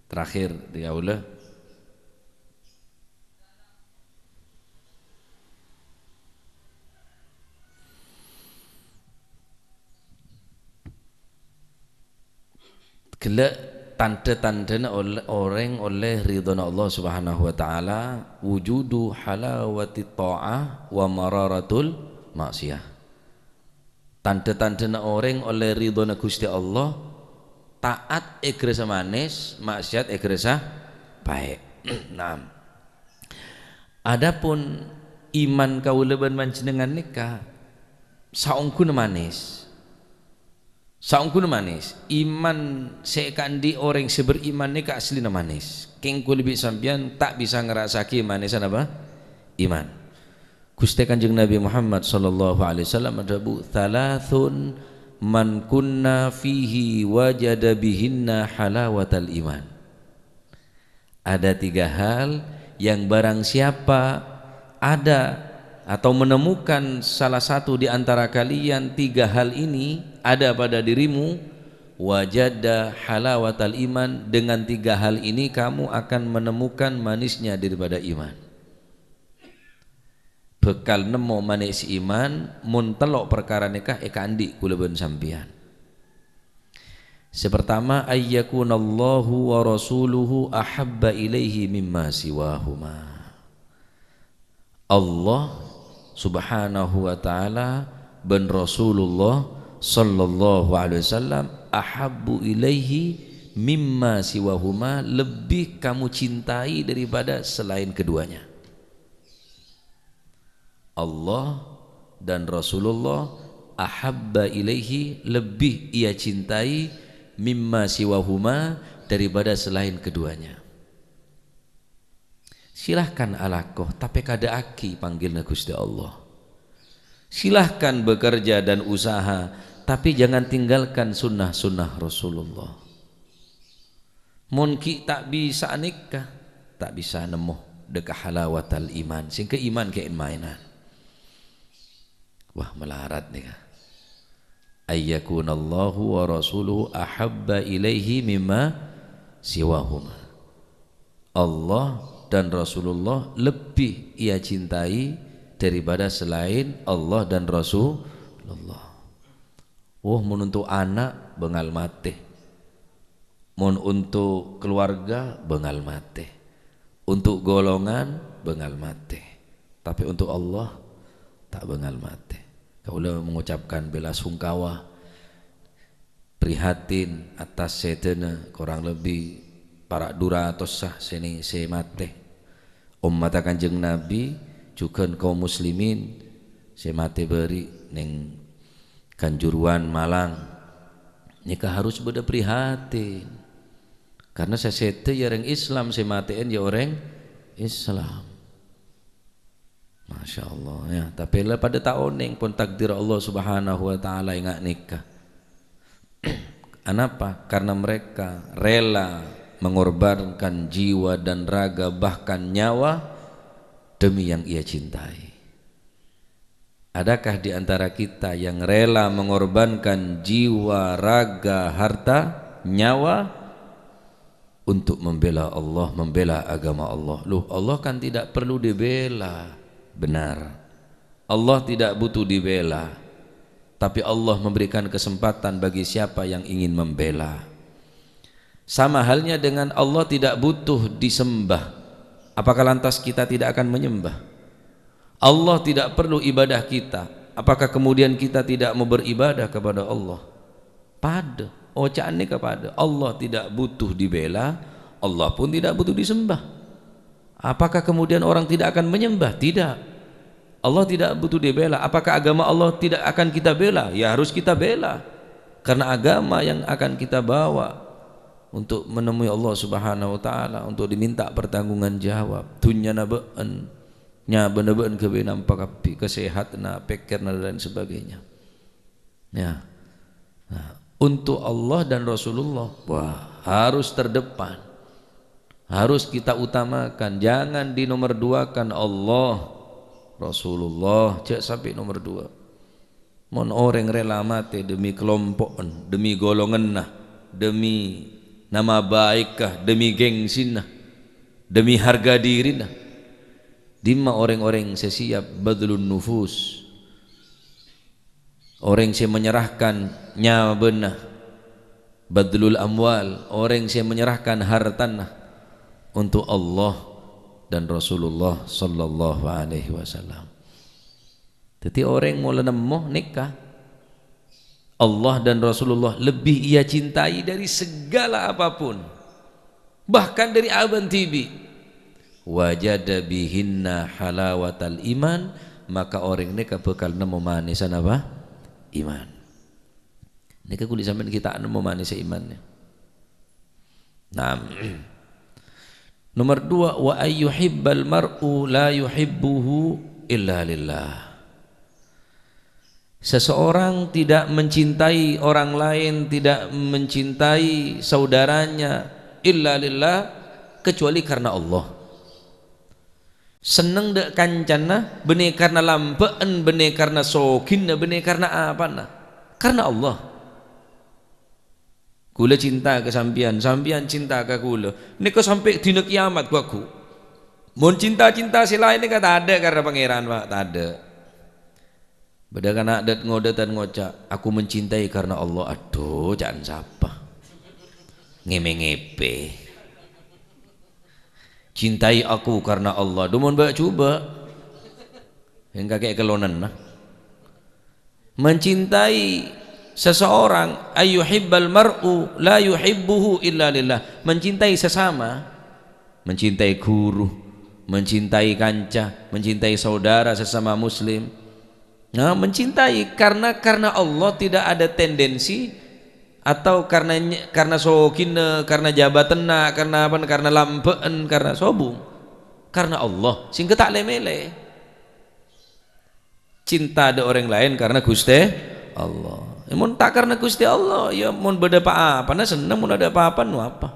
Terakhir, dâ' kaulâ. Ghellâ' tandhâ-tandhâna ollè, orèng ollè ridhona Allah Subhanahu wa Ta'ala, wujudu halawati tha'ah wa mararatul ma'siyah. Tandhâ-tandhâna orèng ollè ridhona Ghustè Allah, ta'at èghârâsa manès, maksiat èghârâsa paè'. Naam. Adapun iman kaulâ bân panjhennengngan nèka saongghuna manès. Saongghuna manès. Iman sè èkaandi' orèng sè beriman nèka asllina manès. Kèng kulâ bi' sampèyan ta' bisa ngarassa'aghi manèssa napa? Iman. Ghustè Kanjeng Nabi Muhammad sallallahu alaihi wasallam adhâbu, "Tsalatsun man kunna fihi wajada bihinna halawatal iman." Ada tiga hal yang barang siapa ada atau menemukan salah satu di antara kalian tiga hal ini ada pada dirimu, wajada halawatal iman, dengan tiga hal ini kamu akan menemukan manisnya daripada iman. Bhâkal nemmo manès iman, mon tello' parkara nèka èkaandi' kulâ bân sampèyan. Sè partama, ayyakunallahu wa rasuluhu ahabba ilaihi mimma siwahuma. Allah Subhanahu wa Ta'ala bân Rasulullah sallallahu alaihi wasallam ahabbu ilaihi mimma siwahuma, lebih kamu cintai daripada selain keduanya. Allah dan Rasulullah Ahabba ilaihi, lebih ia cintai, mimma siwahuma, daripada selain keduanya. Silahkan alako, tapè kadhâ'âghi pangghilna Ghustè Allah. Silahkan bekerja dan usaha, tapi jangan tinggalkan sunnah-sunnah Rasulullah. Mon ghi' ta' bisa nèka, ta' bisa nemmo dhâ' ka halawatal iman, sèngghâ iman ghi' en-maènan. Wah, malarat nèka. Ayyakunallahu wa rasuluhu ahabba ilaihi mimma siwahuma. Allah dan Rasulullah lebih ia cintai daripada selain Allah dan Rasulullah. Oh, mon untuk ana', bângal matè. Mon untuk keluarga, bângal matè. Untuk golongan, bângal matè. Tapè untuk Allah, ta' bângal matè. Kaulâ mengucapkan bela sungkawa, prihatin atas sèdhâna, korang lebbi para' dhu ratossa sè nè-, sè matè. Ommatta Kanjeng Nabi, jhughân kaum muslimin sè matè bâri' neng Kanjuruhan Malang. Nèka harus bâdâ prihatin. Karna sè sèdhâ ya orèng Islam, sè matè'èn ya orèng Islam. Masya Allah, ya. Tapè la padâ ta' onèng pon takdir Allah Subhanahu wa Ta'ala enga' nèka. Anapa? Karena mereka rela mengorbankan jiwa dan raga, bahkan nyawa, demi yang ia cintai. Adakah di antara kita yang rela mengorbankan jiwa, raga, harta, nyawa untuk membela Allah, membela agama Allah? Loh, Allah kan tidak perlu dibela. Benar. Allah tidak butuh dibela. Tapi Allah memberikan kesempatan bagi siapa yang ingin membela. Sama halnya dengan Allah tidak butuh disembah. Apakah lantas kita tidak akan menyembah? Allah tidak perlu ibadah kita. Apakah kemudian kita tidak mau beribadah kepada Allah? Padâ. Oca'an nèka padâ. Allah tidak butuh dibela, Allah pun tidak butuh disembah. Apakah kemudian orang tidak akan menyembah? Tidak. Allah tidak butuh dibela. Apakah agama Allah tidak akan kita bela? Ya, harus kita bela. Karena agama yang akan kita bawa untuk menemui Allah Subhanahu wa Ta'ala, untuk diminta pertanggungjawaban. Dhunnyana bâ'en, nyabâna bâ'en ghâbây nampa kabbhi, kasehatanna, pèkkèranna, dan lain sebagainya. Ya. Nah, untuk Allah dan Rasulullah, wah, harus terdepan. Harus kita utamakan. Jangan dinomorduakan Allah, Rasulullah, jhâ' sampè' nomor dua. Mon orèng rela matè demi kelompo'en, demi golonganna, demi nama baikka, demi gengsina, demi harga dirina. Dimma orèng-orèng sè siap badlun nufus? Orèng sè menyerahkan nyabâna, badlul amwal, orèng sè menyerahkan hartana untuk Allah dan Rasulullah sallallahu alaihi wasallam. Dhâddhi, orèng mola nemmo nèka, Allah dan Rasulullah lebih ia cintai dari segala apapun, bahkan dari abâ' dhibi'. Wajada bihinna halawatal iman, maka orèng nèka bhâkal nemmo manèssa napa? Iman. Nèka kulâ sampèyan ghi' ta' nemmo manèssa imanna. Nah, nomor dua, wa ayyuhibbal mar'u la yuhibbuhu illa lillah. Seseorang tidak mencintai orang lain, tidak mencintai saudaranya illa lillah, kecuali karena Allah. Senneng dâ' kancana, bânnè karna lambâ'en, bânnè karna soghina, bânnè karna apana? Karna Allah. Kulâ cinta ka sampèyan, sampèyan cinta ka kulâ. Nèka sampè' dina kiyamat, ghu-lagghu. Mon cinta-cinta sè laèn nèka tadâ' karna Pangèran, Pak, tadâ'. Bâdâ kana' dât-ngodâtan ngoca', "Aku mencintai karena Allah." Adhu, ca'an sapa? Ngèpè-ngèpè. "Cintai aku karena Allah." Dhu mon bâ' jhubâ'. Sèngghâ kè' kellonanna. Mencintai seseorang, ayyuhibbal mar'u la yuhibbuhu illa lillah. Mencintai sesama, mencintai guru, mencintai kanca, mencintai saudara sesama muslim. Nah, mencintai karena, karena Allah, tidak ada tendensi atau karena ny-, karena sogina, karena jabatanna, karena apa, karena lamba'an, karena sobung. Karena Allah, sehingga ta' lè-mèlè. Cinta dâ' orèng laèn karena Ghustè Allah. Yâ, mon ta' karena Ghustè Allah, yâ mon bâdâ pa-apana senneng, mon adâ' pa-apana apa?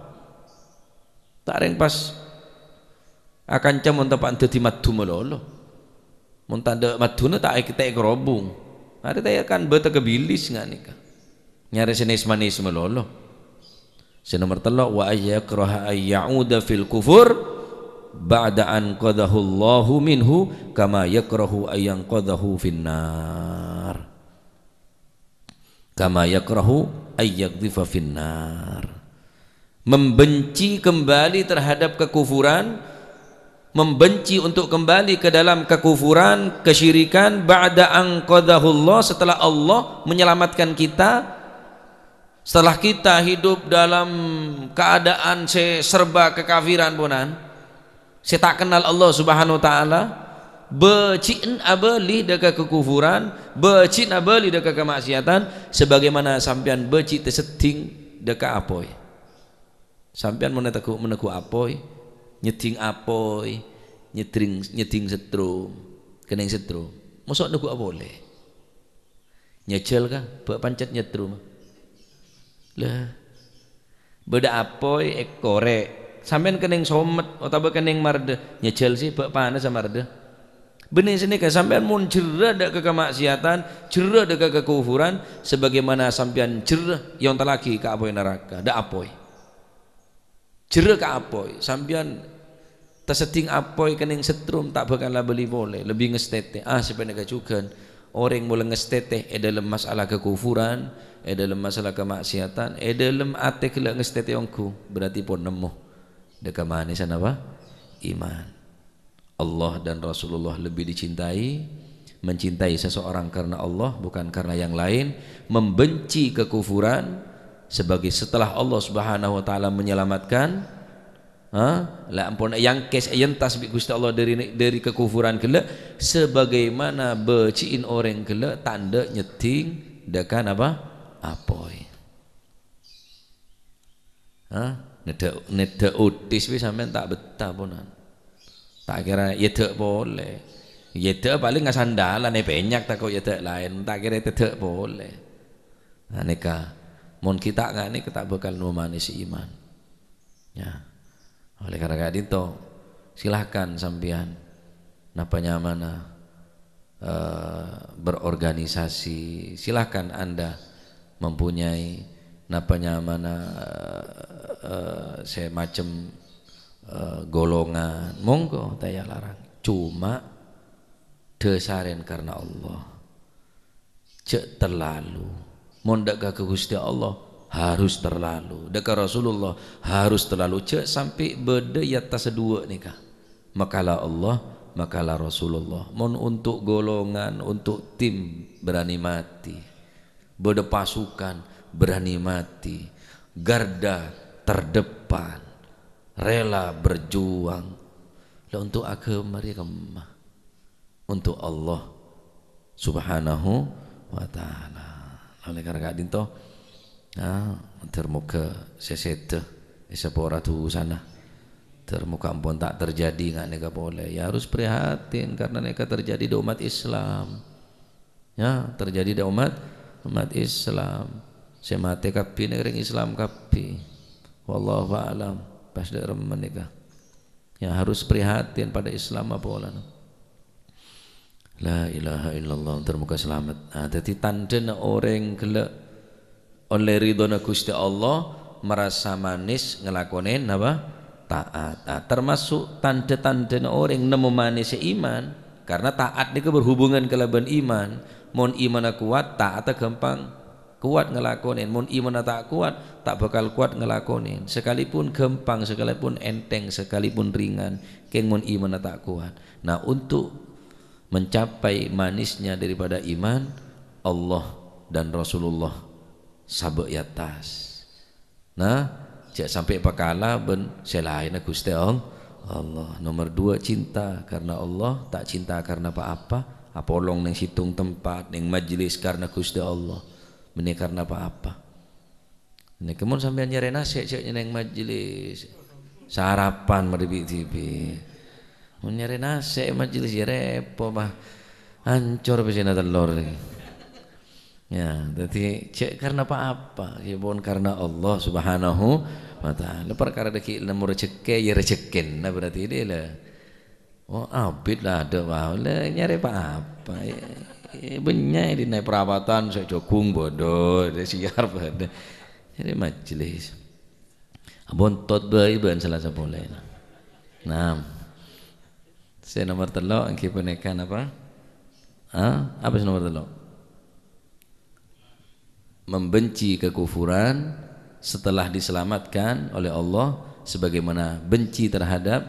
Ta' rèng pas akanca mon tepa'na dhâddhi madhu malolo. Mon tadâ' madhuna ta' èkètè' karobung. Arè ta' èkan bâta kabilis nga' nèka. Nyarè sè nes-manes malolo. Sè nomer tello', "Wa ayyakraha ayya'uda fil kufur ba'da an qadhahu Allahu minhu kama yakrahu ayyanqadhahu finnar." Kama yakrahu ayyaqdhifa finnar. Membenci kembali terhadap kekufuran, membenci untuk kembali ke dalam kekufuran, kesyirikan, ba'da an qadhahullah, setelah Allah menyelamatkan kita, setelah kita hidup dalam keadaan se-, serba kekafiran, ponan. Se ta' kennal Allah Subhanahu wa Ta'ala, bâji'en abâli dâ' ka kakufuran, bâji'en abâli dâ' ka kamaksiatan, sebagaimana sampèyan bâji' taseddhing dâ' ka apoy. Sampèyan mon neggu', mon neggu' apoy, nyeddhing apoy, nyeddhing, nyeddhing setrum, kennèng setrum. Moso' neggu' apolè. Nyèjhâl, ka? Bâ' pancet nyeddhum. Lah, bâdâ apoy èkorè'. Sampèyan kennèng somet otabâ kennèng mardhâ. Nyèjhâl sè bâ' panassa mardhâ. Bânnè sanèka, sampèyan mon jerrâ dâ' ka kamaksiatan, jerrâ dâ' ka kakufuran, sebagaimana sampèyan jerrâ èontallaghi ka apoy naraka, dâ' apoy. Jerrâ ka apoy, sampèyan taseddhing apoy kennèng setrum ta' bhâkal abâli polè, lebbi ngastètè. Ah, sapanèka jhughân, orèng mola ngastètè è dâlem masalah kakufuran, è dâlem masalah kamaksiatan, è dâlem atè ghellâ' ngastètè ongghu, berarti pon nemmo dâ' ka manèsanna apa? Iman. Allah dan Rasulullah lebih dicintai, mencintai seseorang karena Allah, bukan karena yang lain, membenci kekufuran, sebagai setelah Allah Subhanahu wa Ta'ala menyelamatkan, ha? La ampon èyangkès, èyentas bi' Ghustè Allah dâri, dâri kakufuran ghellâ', sebagaimana bâji'en orèng ghellâ' tandhâ nyeddhing dâ' ka napa? Apoy. Hah? Neddhâ', neddhâ' otis bi' sampèyan ta' bettah ponan. Ta' kèra èdhâ' polè. Èdhâ' palèng asandalan, èpènyak tako' èdhâ' laèn, ta' kèra èdhâ' polè. Nah, nèka, mon ghi' ta' nga' nèka ta' bhâkal nomanèsè iman. Ya. Oleh karena ka'dhinto, silahkan sampèyan napa nyamana eh, berorganisasi, silahkan Anda mempunyai napa nyamana, eh, eh, semacam, eh, golongan, monggo, ta' èyalarang. Cuma dhâsarèn karena Allah. Jhâ' terlalu. Mon dâ' ka Ghustè Allah, harus terlalu. Dâ' ka Rasulullah, harus terlalu. Jhâ' sampè' bâdâ è attas sè duwâ' nèka. Makala Allah, makala Rasulullah. Mon untuk golongan, untuk tim, berani mati. Bâdâ pasukan, berani mati. Garda terdepan, rela berjuang. La untuk aghâma rèya kemma? Untuk Allah Subhanahu wa Ta'ala. Oleh karena ka'dhinto, ah, ter moga sè sèdhâ èsapora dhusana. Ter moga ampon ta' terjadi nga' nèka polè. Ya harus prihatin karena nèka terjadi di umat Islam. Ya, terjadi di umat, umat Islam. Sè matè kabbhi nèka rèng Islam kabbhi. Wallahu a'lam. Pas dâ' remma nèka. Ya, harus prihatin pada Islam apa polana. La ilaha illallah, ter moga selamat. Ah, dhâddhi tandhâna orèng ghellâ' ollè ridhona Ghustè Allah, marasa manis ngalakonè napa? Taat. Ah, termasuk tandhâ-tandhâna orèng nemmo manèsè iman, karena taat nèka berhubungan kalabân iman. Mon imanna kowat, taatta ghâmpang. Kowat ngalakonè. Mon imanna ta' kowat, ta' bhâkal kowat ngalakonè. Sakalipun ghâmpang, sakalipun ènthèng, sakalipun ringan, kèng mon imanna ta' kowat. Nah, untuk mencapai manisnya daripada iman, Allah dan Rasulullah sabâ' è attas. Nah, jhâ' sampè' pakala bân sè laènna Ghustè All-, Allah. Nomer dua, cinta karena Allah, ta' cinta karena pa-apa. apolong neng sèttong tempat, neng majelis karna Ghustè Allah, bânnè karna pa-apa. Nèka mon sampèyan nyarè nasè' jhâ' neng majelis, sarapan marè bi'-dhibi'. Mon nyarè nasè' majelis ya repo, Pak. Ancor pèssèna tellor. Ya, dhâddhi jhâ' karna pa-apa, ya pon karna Allah Subhanahu wa Ta'ala. Parkara dhâggi' nemmo rejhekkè, ya rejhekkèna berarti dhi la. Oh, abit la adâ' wae, la nyarè pa-apa. Eh, eh, bânnya' è dinna' perawatan, sè jhâghung bâdâ, sè siar bâdâ. Nyarè majelis. Abontot bhâi bân Selasa polè. Nah. Sè nomor tello' èngghi panèka napa? Ah, apa sè nomor tello'? Membenci kekufuran setelah diselamatkan oleh Allah sebagaimana benci terhadap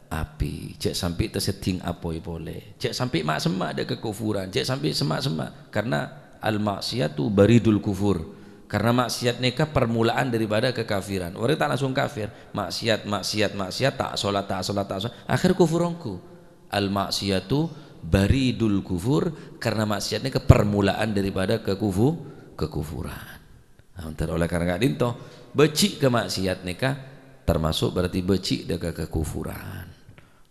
api. Jhâ' sampè' tasèddhing apoy polè. Jhâ' sampè' ma'-semma' dâ' kekufuran. Jhâ' sampè' semma'-semma'. Karena al-ma'siyatu baridul kufur. Karena maksiat nèka permulaan daripada kekafiran. Orèng ta' langsung kafir. Maksiat, maksiat, maksiat, ta' sholat, ta' sholat, ta' sholat. Akhir kufur ongghu. Al-ma'siyatu baridul kufur, karena maksiat nèka permulaan daripada kekufu-, kekufuran. Nah, oleh karena ka'dinto, bâji' ka maksiat nèka termasuk berarti bâji' dâ' ka kekufuran.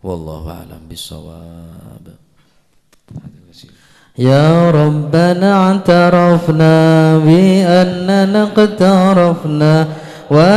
Wallahu a'lam bissawab. Ya Rabbana i'tarafna bi annana iqtarafna wa